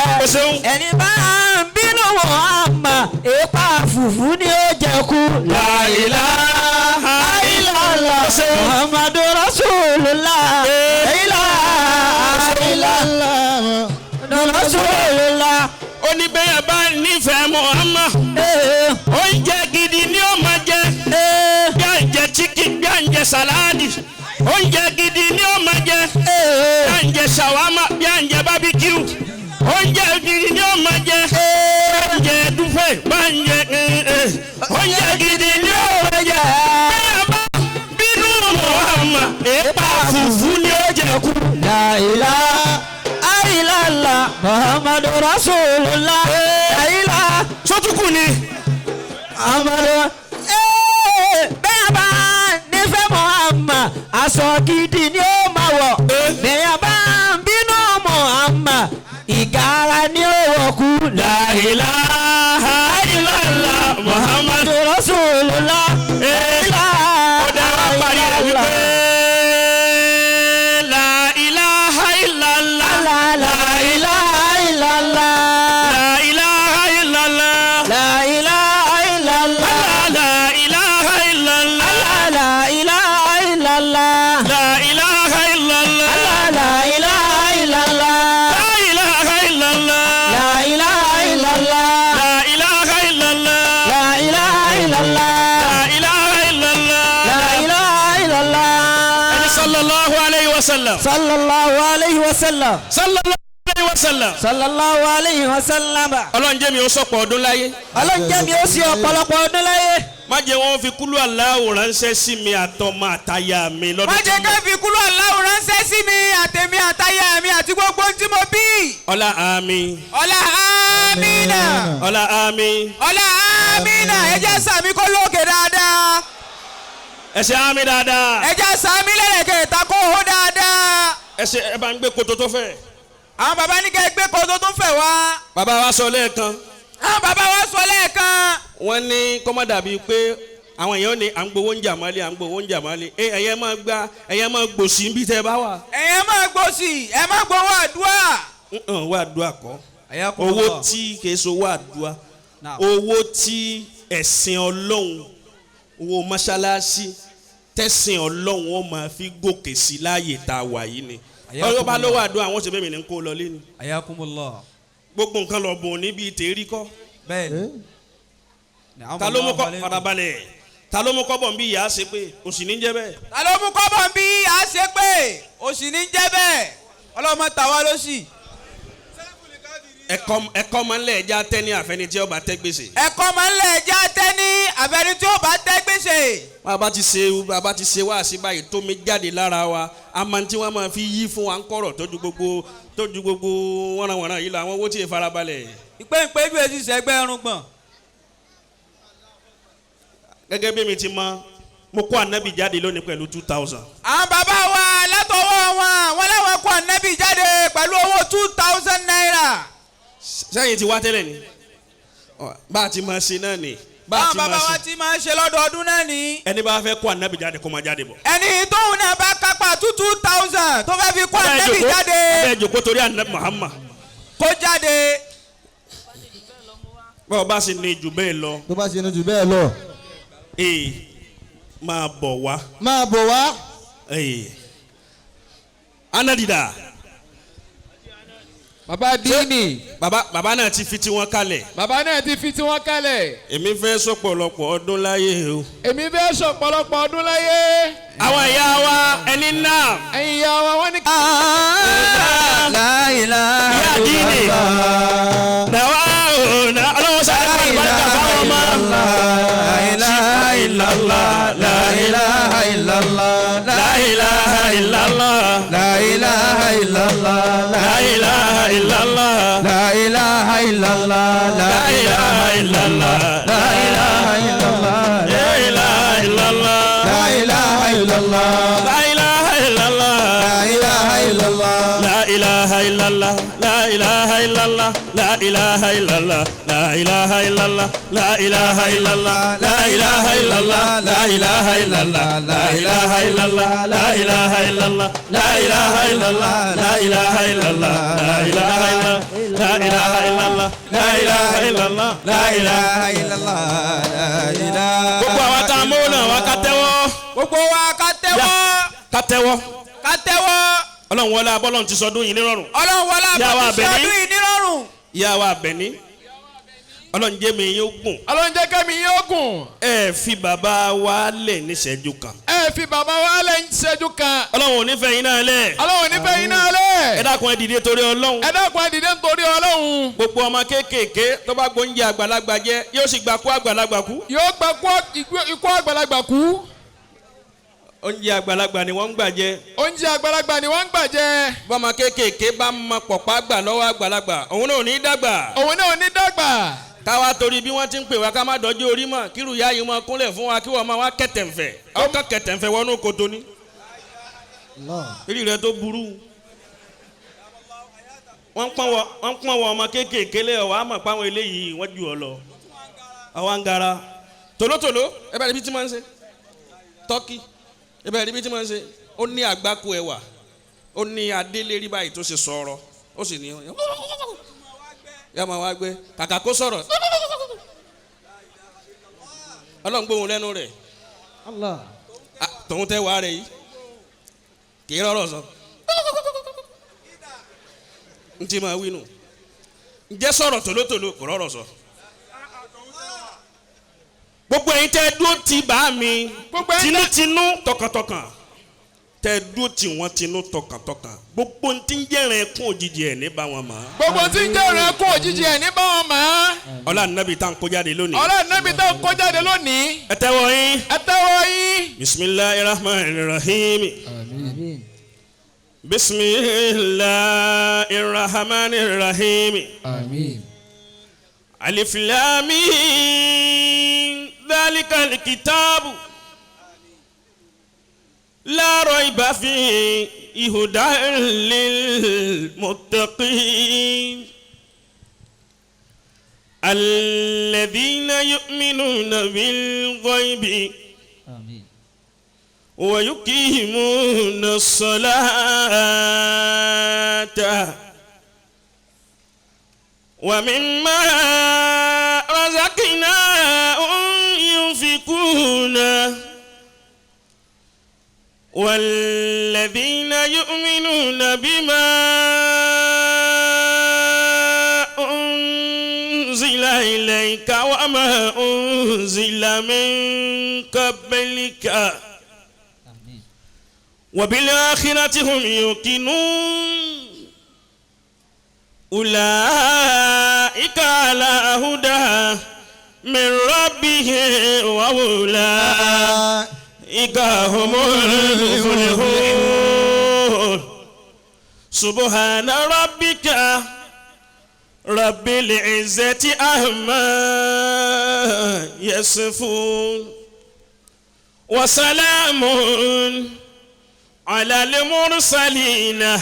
Ẹni bá ń bínú Muhammad ipa fùfú ni ó jẹ kú. La ilaha illallah Muhammadu Rasulullah. La ilaha illallah Rasulullah. Ó ní bẹ́yà bá nífẹ̀ẹ́ Muhammad oúnjẹ gidi ni ó máa jẹ. Bí à ń jẹ chicken, bí à ń jẹ saladi, oúnjẹ gidi ni ó máa jẹ. Bí à ń jẹ shawarma, bí à ń jẹ barbecue, oúnjẹ gidi ni ó máa jẹ. Bí à ń jẹ dúfẹ́, bí à ń jẹ oúnjẹ gidi ni ó máa jẹ. Bẹ́ẹ̀ bá bínú Muhammad èèpà fùfú ni ó jẹ kú. La ilaha illallah Muhammadu Rasulullah. La ilaha. Sọ́túnkù ni. Muhammadu. Bẹ́ẹ̀ bá nífẹ̀ẹ́ Muhammad aṣọ gidi ni ó máa wọ̀. Bẹ́ẹ̀ bá ń bínú Muhammad ìgara ni ó wọ̀ kú. La ilaha illallah Muhammadu Rasulullah. Ó dára parí ẹ̀ wípé la ilaha illallah. La ilaha illallah. La ilaha illallah. La ilaha illallah. La ilaha illallah. La ilaha illallah. La ilaha illallah. La ilaha illallah. La ilaha illallah. La ilaha illallah. La ilaha illallah. La ilaha illallah. La ilaha illallah. La ilaha illallah. Ẹni sallallahu alayhi wa sallam. Sallallahu alayhi wa sallam. Sallallahu alayhi wa sallam. Sallallahu alayhi wa sallam. Ọlọ́run jẹ́ mi ó sọ̀pọ̀ ọdún láyé. Ọlọ́run jẹ́ mi ó sì ọ̀pọ̀lọpọ̀ ọdún láyé. Má jẹ́ wọ́n fi kúlú aláwò ránṣẹ́ sí mi àtọmọ àtaya mi lọ́dún. Má jẹ́ ká fi kúlú aláwò ránṣẹ́ sí mi àtẹ̀mí àtaya mi àti gbogbo ohun tí mo bí. Ọlá àmín. Ọlá àmínà. Ọlá àmín. Ọlá àmínà. Ẹ jẹ́ sàmí kó lókè dáadáa. Ẹ ṣe àmín dáadáa. Ẹ jẹ́ sàmí lẹ́lẹ̀kẹ̀ta kó hó dáadáa. Ẹ ṣe ẹ bá ń gbé koto tó fẹ̀. Àwọn bàbá ní kẹ́ gbé koto tó fẹ̀ wá. Bàbá wa sọ lẹ́ẹ̀kan. Àwọn bàbá wa sọ lẹ́ẹ̀kan. Wọ́n ní kó má dàbí pé àwọn èèyàn ní à ń gbowó ń jàmálé, à ń gbowó ń jàmálé. Ẹ̀yẹ máa gba, ẹ̀yẹ máa gbòsì níbi tẹ́ ẹ bá wà. Ẹ̀yẹ máa gbòsì, ẹ máa gbowó àdúrà. Owó àdúrà kọ́. Owó tí kìí ṣe owó àdúrà. Owó tí ẹ̀sìn Ọlọ́run, owó mọ́ṣáláṣí, tẹ̀sìn Ọlọ́run ó máa fi gòkè sí láàyè tá a wà yìí ni. Ọlọ́run bá lówó àdúrà, àwọn ṣe bẹ́ẹ̀ mi ní kó lọ lé ni. Ayakumullah. Gbogbo nǹkan lọ bùn níbi tèérí kọ́. Bẹ́ẹ̀ni. Ta ló mú kọ́ farabalẹ̀? Ta ló mú kọ́bọ̀ ń bí ìyá ṣe pé òsì ní jẹ́ bẹ́ẹ̀? Ta ló mú kọ́bọ̀ ń bí ìyá ṣe pé òsì ní jẹ́ bẹ́ẹ̀? Ọlọ́mọ tàwa ló sì. Ẹ̀kọ́ máa ń lẹ̀ ẹja tẹ́ ní àfẹni tí ó bá tẹ́ gbèsè. Ẹ̀kọ́ máa ń lẹ̀ ẹja tẹ́ ní àfẹni tí ó bá tẹ́ gbèsè. Bàbá ti ṣe wá sí báyìí tó mi jáde lára wa, a máa tí wọ́n máa fi yí fún wa ń kọ̀rọ̀ tójú gbogbo wọ́nranwọ̀nran yìí lọ àwọn owó tí ì farabalẹ̀. Ìpéǹpéjú èsì sẹ́gbẹ́ ẹrun gbọ̀n. Gẹ́gẹ́ bí mi ti mọ, mo kó ànábì jáde lónìí pẹ̀lú 2000. Àwọn bàbá wa látọwọ́ wọn láwọn kó ànábì jáde pẹ̀lú owó 2000 naira. Sẹ́yìn ti wá tẹ́lẹ̀ ni, bá a ti máa ṣe náà ni. Báwọn bàbá wa ti máa ṣe lọ́dọọdún náà ni. Ẹni bá fẹ́ kó ànábì jáde kó máa jáde bọ̀. Ẹni tóun náà bá kápá 2000 tó fẹ́ fi kó ànábì jáde. Ẹ jòkó torí ànábì Muhammad. Kó jáde. Báwo bá sì ní jù bẹ́ẹ̀ lọ. Tó bá sì ní jù bẹ́ẹ̀ lọ. Ee máa bọ̀ wá. Máa bọ̀ wá. Ee anadida. Bàbá díìnì. Bàbá náà ti fi tiwọn kalẹ̀. Bàbá náà ti fi tiwọn kalẹ̀. Èmi fẹ́ sọ̀pọ̀lọpọ̀ ọdún láyé o. Èmi fẹ́ sọ̀pọ̀lọpọ̀ ọdún láyé. Àwọn ìyá wa ẹni náà. Ẹ̀yin ìyá wa wọ́n ní. La ilaha Ìyá díìnì. Nàwa ò ná ọlọ́wọ́ sáré fún àlùbáríkà fáwọn ọmọ. La ilaha illallah. La ilaha illallah. La ilaha illallah. La ilaha illallah la ilaha illallah la ilaha illallah la ilaha illallah la ilaha illallah la ilaha illallah la ilaha illallah la ilaha illallah la ilaha illallah la ilaha illallah la ilaha illallah la ilaha illallah la ilaha illallah la ilaha illallah la ilaha illallah la ilaha. Gbogbo àwa tá a mọ̀ náà wá ká tẹ́wọ́. Gbogbo wa ká tẹ́wọ́. Ká tẹ́wọ́. Ká tẹ́wọ́. Ọlọ́run wọlé abọ́lọ́run ti sọdún yìí nírọ̀rùn. Ọlọ́run wọlé abọ́lọ́run ti sọdún yìí nírọ̀rùn. Ìyá wa Àbẹ̀ní Ọlọ́run jẹ́ mi yóò gùn. Ọlọ́run jẹ́ kẹ́mi yóò gùn. Ẹ fi bàbá wa lẹ̀ níṣẹ́jú kan. Ẹ fi bàbá wa lẹ̀ níṣẹ́jú kan. Ọlọ́run ò ní fẹ́ yín náà lẹ̀. Ọlọ́run ò ní fẹ́ yín náà lẹ̀. Ẹ dákun ẹ dìde torí Ọlọ́run. Ẹ dákun ẹ dìde nítorí Ọlọ́run. Gbogbo ọmọ kéékèèké tó bá gbóúnjẹ àgbàlagbà jẹ yóò sì gba kú àgbàlagbà kú. Yóò gba ikú àgbàlagbà kú. Oúnjẹ àgbàlagbà ni wọ́n ń gbà jẹ. Oúnjẹ àgbàlagbà ni wọ́n ń gbà jẹ. Bọ́mọ kéékèèké bá mọ pọ̀pá gbà lọ́wọ́ àgbàlagbà òun náà ò ní dàgbà. Òun náà ò ní dàgbà. Káwa torí bí wọ́n ti ń pè wá ká má dọ́jú orí mọ̀ kírù yá yìí mọ kúnlẹ̀ fún wa kí wọ́n máa wá kẹ̀tẹ̀ǹfẹ̀ ọkọ̀ kẹ̀tẹ̀ǹfẹ̀ wọnú kòtò ni. Eré rẹ tó burú. Wọ́n pọ́n wọ ọmọ kéékèèké lé ọ̀wá mọ̀ páwọn eléyìí wọ́n ju ọ lọ. Àwa ń gara. Tòlótòló ẹ bá rí bí tí máa ń ṣe. Tọ́kì ebe rí bí tí mo ń ṣe ó ní àgbákò ẹwà ó ní adélérí báyìí tó ṣe sọ̀rọ̀ ó sì ní yà máa wá gbé kàkà kó sọ̀rọ̀ Ọlọ́run gbóhùn lẹ́nu rẹ̀ tòun tẹ́ wàá rẹ̀ yìí kì í rọrọ̀ sọ n ti máa wí nù ǹjẹ́ sọ̀rọ̀ tòlótòló kò rọrọ̀ sọ. Gbogbo ẹ̀yin tẹ́ dúró ti bá mi tinútinú tọkàntọkàn tẹ́ dúró ti wọn tinú tọkàntọkàn gbogbo ntí ń jẹrìn ẹkún òjijì ẹ ní bá wọn mọ̀. Gbogbo ntí ń jẹrìn ẹkún òjijì ẹ ní bá wọn mọ̀. Ọlá nàbì tá n kó jáde lónìí. Ọlá nàbì tá n kó jáde lónìí. Ẹ tẹ́wọ́ yín. Ẹ tẹ́wọ́ yín. Bisimilahi rahman rahim. Àmín. Bisimilahi rahman rahim. Àmín. Alif lam mim. ذلك الكتاب لا ريب فيه هدى للمتقين الذين يؤمنون بالغيب آمين ويقيمون الصلاة ومما رزقناهم ينفقون والذين يؤمنون بما أنزل إليك وما أنزل من قبلك وبالآخرة هم يوقنون أولئك على هدى من ربه وأولئك هم المفلحون سبحان ربك رب العزة عما يصفون وسلام على المرسلين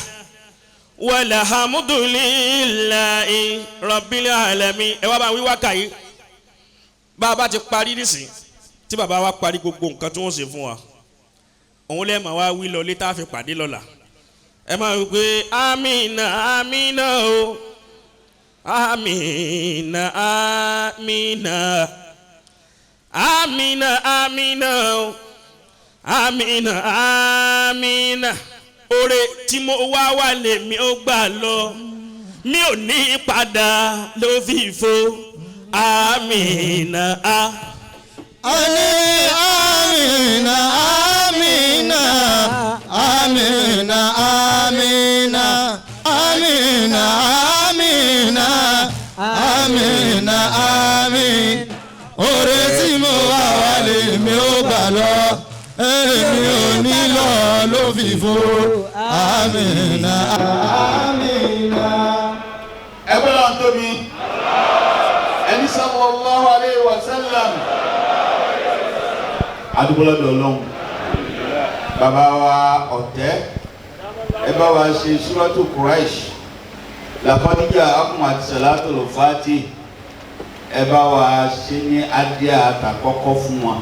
والحمد لله رب العالمين. Ẹ wá bá wí wákà yìí bá a bá ti parí nísìn tí bàbá wa parí gbogbo nǹkan tí wọ́n ṣe fún wa òun lẹ́ẹ̀ máa wá wí lọ létà fi pàdé lọ́la ẹ máa wí pé amínà amínà o amínà amínà amínà amínà o amínà amínà oore tí mo wá wà lèmi ó gbà lọ mi ò ní padà ló fi fo amínà a. Ani amina amina amina amina amina amina amina amin. Oore tí mo wá wá lèmi ó gbà lọ, èmi ò ní lọ ló fi fo. Amina amina. Ẹgbẹ́ náà tóbi ẹni sallallahu alayhi wa sallam. Adúgbò lọ́dọ̀ Ọlọ́run bàbá wa ọ̀tẹ́ Ẹ bá wa ṣe Suratu Quraish, làkọ́díjà akùn àti Salatul Fati. Ẹ bá wa ṣe ní adíà àtàkọ́kọ́ fún wọn.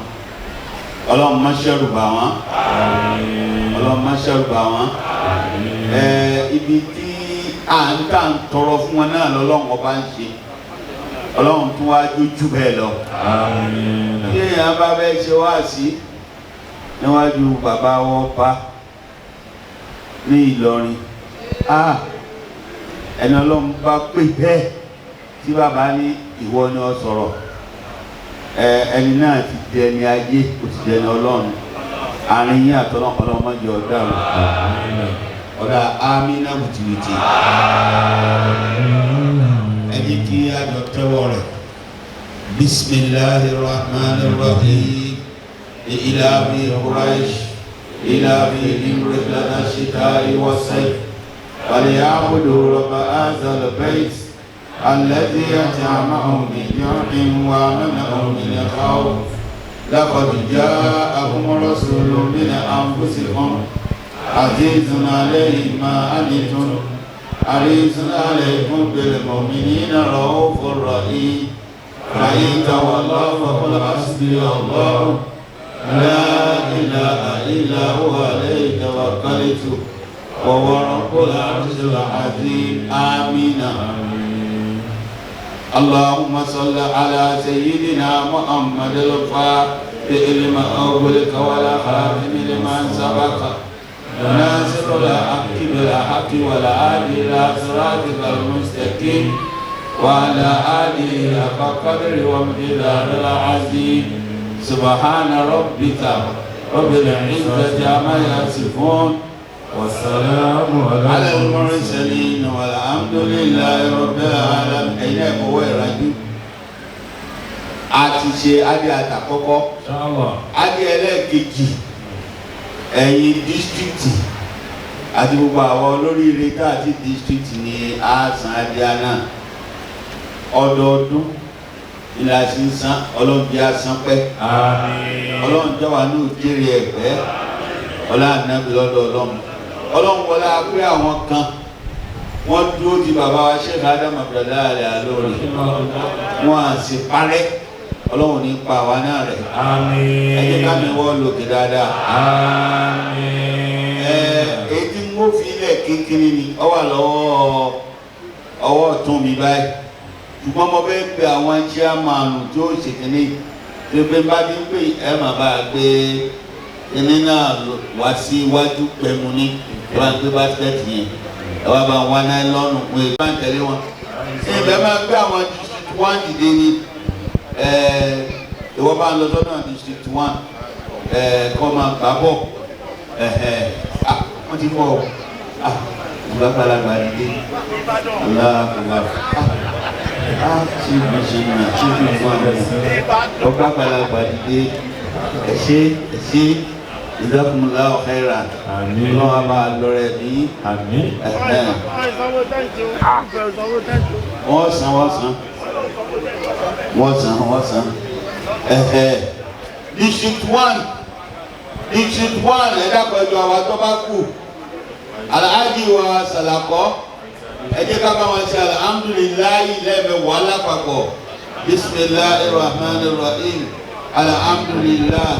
Ọlọ́run má ṣẹ̀rù bà wọ́n, Ọlọ́run má ṣẹ̀rù bà wọ́n. Ẹ ibi tí à ń tà ń tọrọ fún wọn náà lọ́lọ́run ọba ń ṣe, Ọlọ́run tún wá jójú bẹ́ẹ̀ lọ. Bí èèyàn bá fẹ́ ṣe wá sí níwájú bàbá wọn pa ní Ìlọrin, ẹni Ọlọ́run bá pè bẹ́ẹ̀ tí bàbá ní ìwọ ni ọ sọ̀rọ̀, ẹni náà ti dẹni ayé, kò ti dẹni Ọlọ́run. Àárín yín àtọ́nà, Ọlọ́run má jẹ́ ọ̀daràn ọ̀dà. Amínà wìtìwìtì. Ẹni kí a jọ tẹ́wọ́ rẹ̀. Bisimilahi rahman rahim. Ilafi Quraish ilafi rihlata shita'i wa sayf falyabudu rabba hazal bayt alladhi at'amahum min ju'in wa amanahum min khawf. Laqad ja'akum rasulun min anfusikum azizun alayhi ma anittum harisun alaykum bil mu'minina ra'ufur rahim. Fa in tawallaw faqul hasbiya Allah la ilaha illa huwa alayhi tawakkaltu wa huwa rabbul arshil azim. Amina. اللهم صل على سيدنا محمد الفاتح لما أغلق ولا خاتم لمن سبق ناصر الحق بالحق والهادي إلى صراطك المستقيم وعلى آله حق قدره ومقداره العظيم. سبحان ربك رب العزة عما يصفون والسلام على المرسلين والحمد لله رب العالمين. Ẹ̀yin náà fọwọ́ ìrajú. A ti ṣe adé àtàkọ́kọ́, adé ẹlẹ́ẹ̀kejì. Ẹ̀yin district àti gbogbo àwọn olóríire tá àti district ní a san adé náà. Ọdọọdún ni a sì ń san. Ọlọ́run bí a san pẹ́, Ọlọ́run jẹ́ wa ní òjèrè ẹ̀pẹ́ ọlá ànábì lọ́dọ̀ Ọlọ́run. Ọlọ́run wọlé pé àwọn kan wọ́n dúró ti bàbá wa Sheikh Adam Abdullahi Al-Ilory, wọ́n á sì parẹ́. Ọlọ́run ní pa àwa náà rẹ̀. Ẹ jẹ́ ká mi wọ́ lòkè dáadáa. Ẹ èyí tí mo fi ilẹ̀ kékeré ni ọ wà lọ́wọ́ ọwọ́ ọ̀tún mi báyìí, ṣùgbọ́n mo fẹ́ pe àwọn chairman tí ó ṣe kínní tí pé bá ti ń pè ẹ má bá a gbé kínní náà wá sí iwájú pẹ̀mú ní ẹ bá ń gbé báskẹ́ẹ̀tì yẹn, ẹ wá bá wá náílọ́ọ̀nù pé ẹ bá ń tẹ̀lé wọn. Ìbẹ̀ máa gbé àwọn district 1 dìde ni. Ìwọ bá ń lọ sọ́nà district 1 kọ́ máa gbà bọ̀. Wọ́n ti bọ̀ ìgbàgbàlagbà dìde aláàbùbà ṣe ṣe nà ṣe fi fún ọ ọgbàgbàlagbà dìde. Ẹ ṣé, ẹ ṣé, jazakumullahu khairan. Ọlọ́run a máa lọ rẹ̀ ní. Wọ́n san, wọ́n san, wọ́n san, wọ́n san. District 1, district 1, ẹ dákọ̀ ẹjọ́ àwa tó bá kù. Alhaji wa Salako, ẹ jẹ́ ká bá wọn ṣe alhamdulilayi lẹ́ẹ̀mẹwàá lápapọ̀. Bisimilahi rahman rahim. Alhamdulilayi,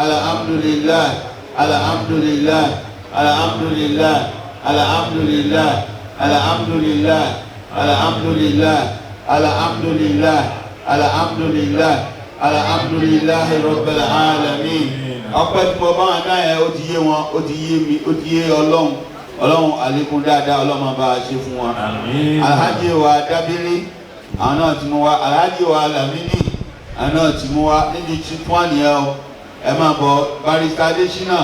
alhamdulilayi, alhamdulilayi, alhamdulilayi, alhamdulilayi, alhamdulilayi, alhamdulilayi, alhamdulilayi, alhamdulilayi, alhamdulilayi rabbil alamin. Ọpẹ́ tí mo bá wọn náà yẹ, ó ti yé wọn, ó ti yé mi, ó ti yé Ọlọ́run. Ọlọ́run àlékún dáadáa Ọlọ́run bá a ṣe fún wọn. Alhaji wa Dábírí, àwọn náà ti mú wa. Alhaji wa Lamini, àwọn náà ti mú wa níbi tí wọ́n nìyẹn o. Ẹ máa bọ̀, Barrister Adésínà,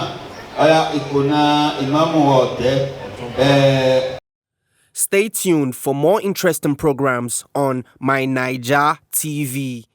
ọ̀yà ìkùnà ìmáàmù ọ̀tẹ́. Stay tuned for more interesting programs on My Naija TV.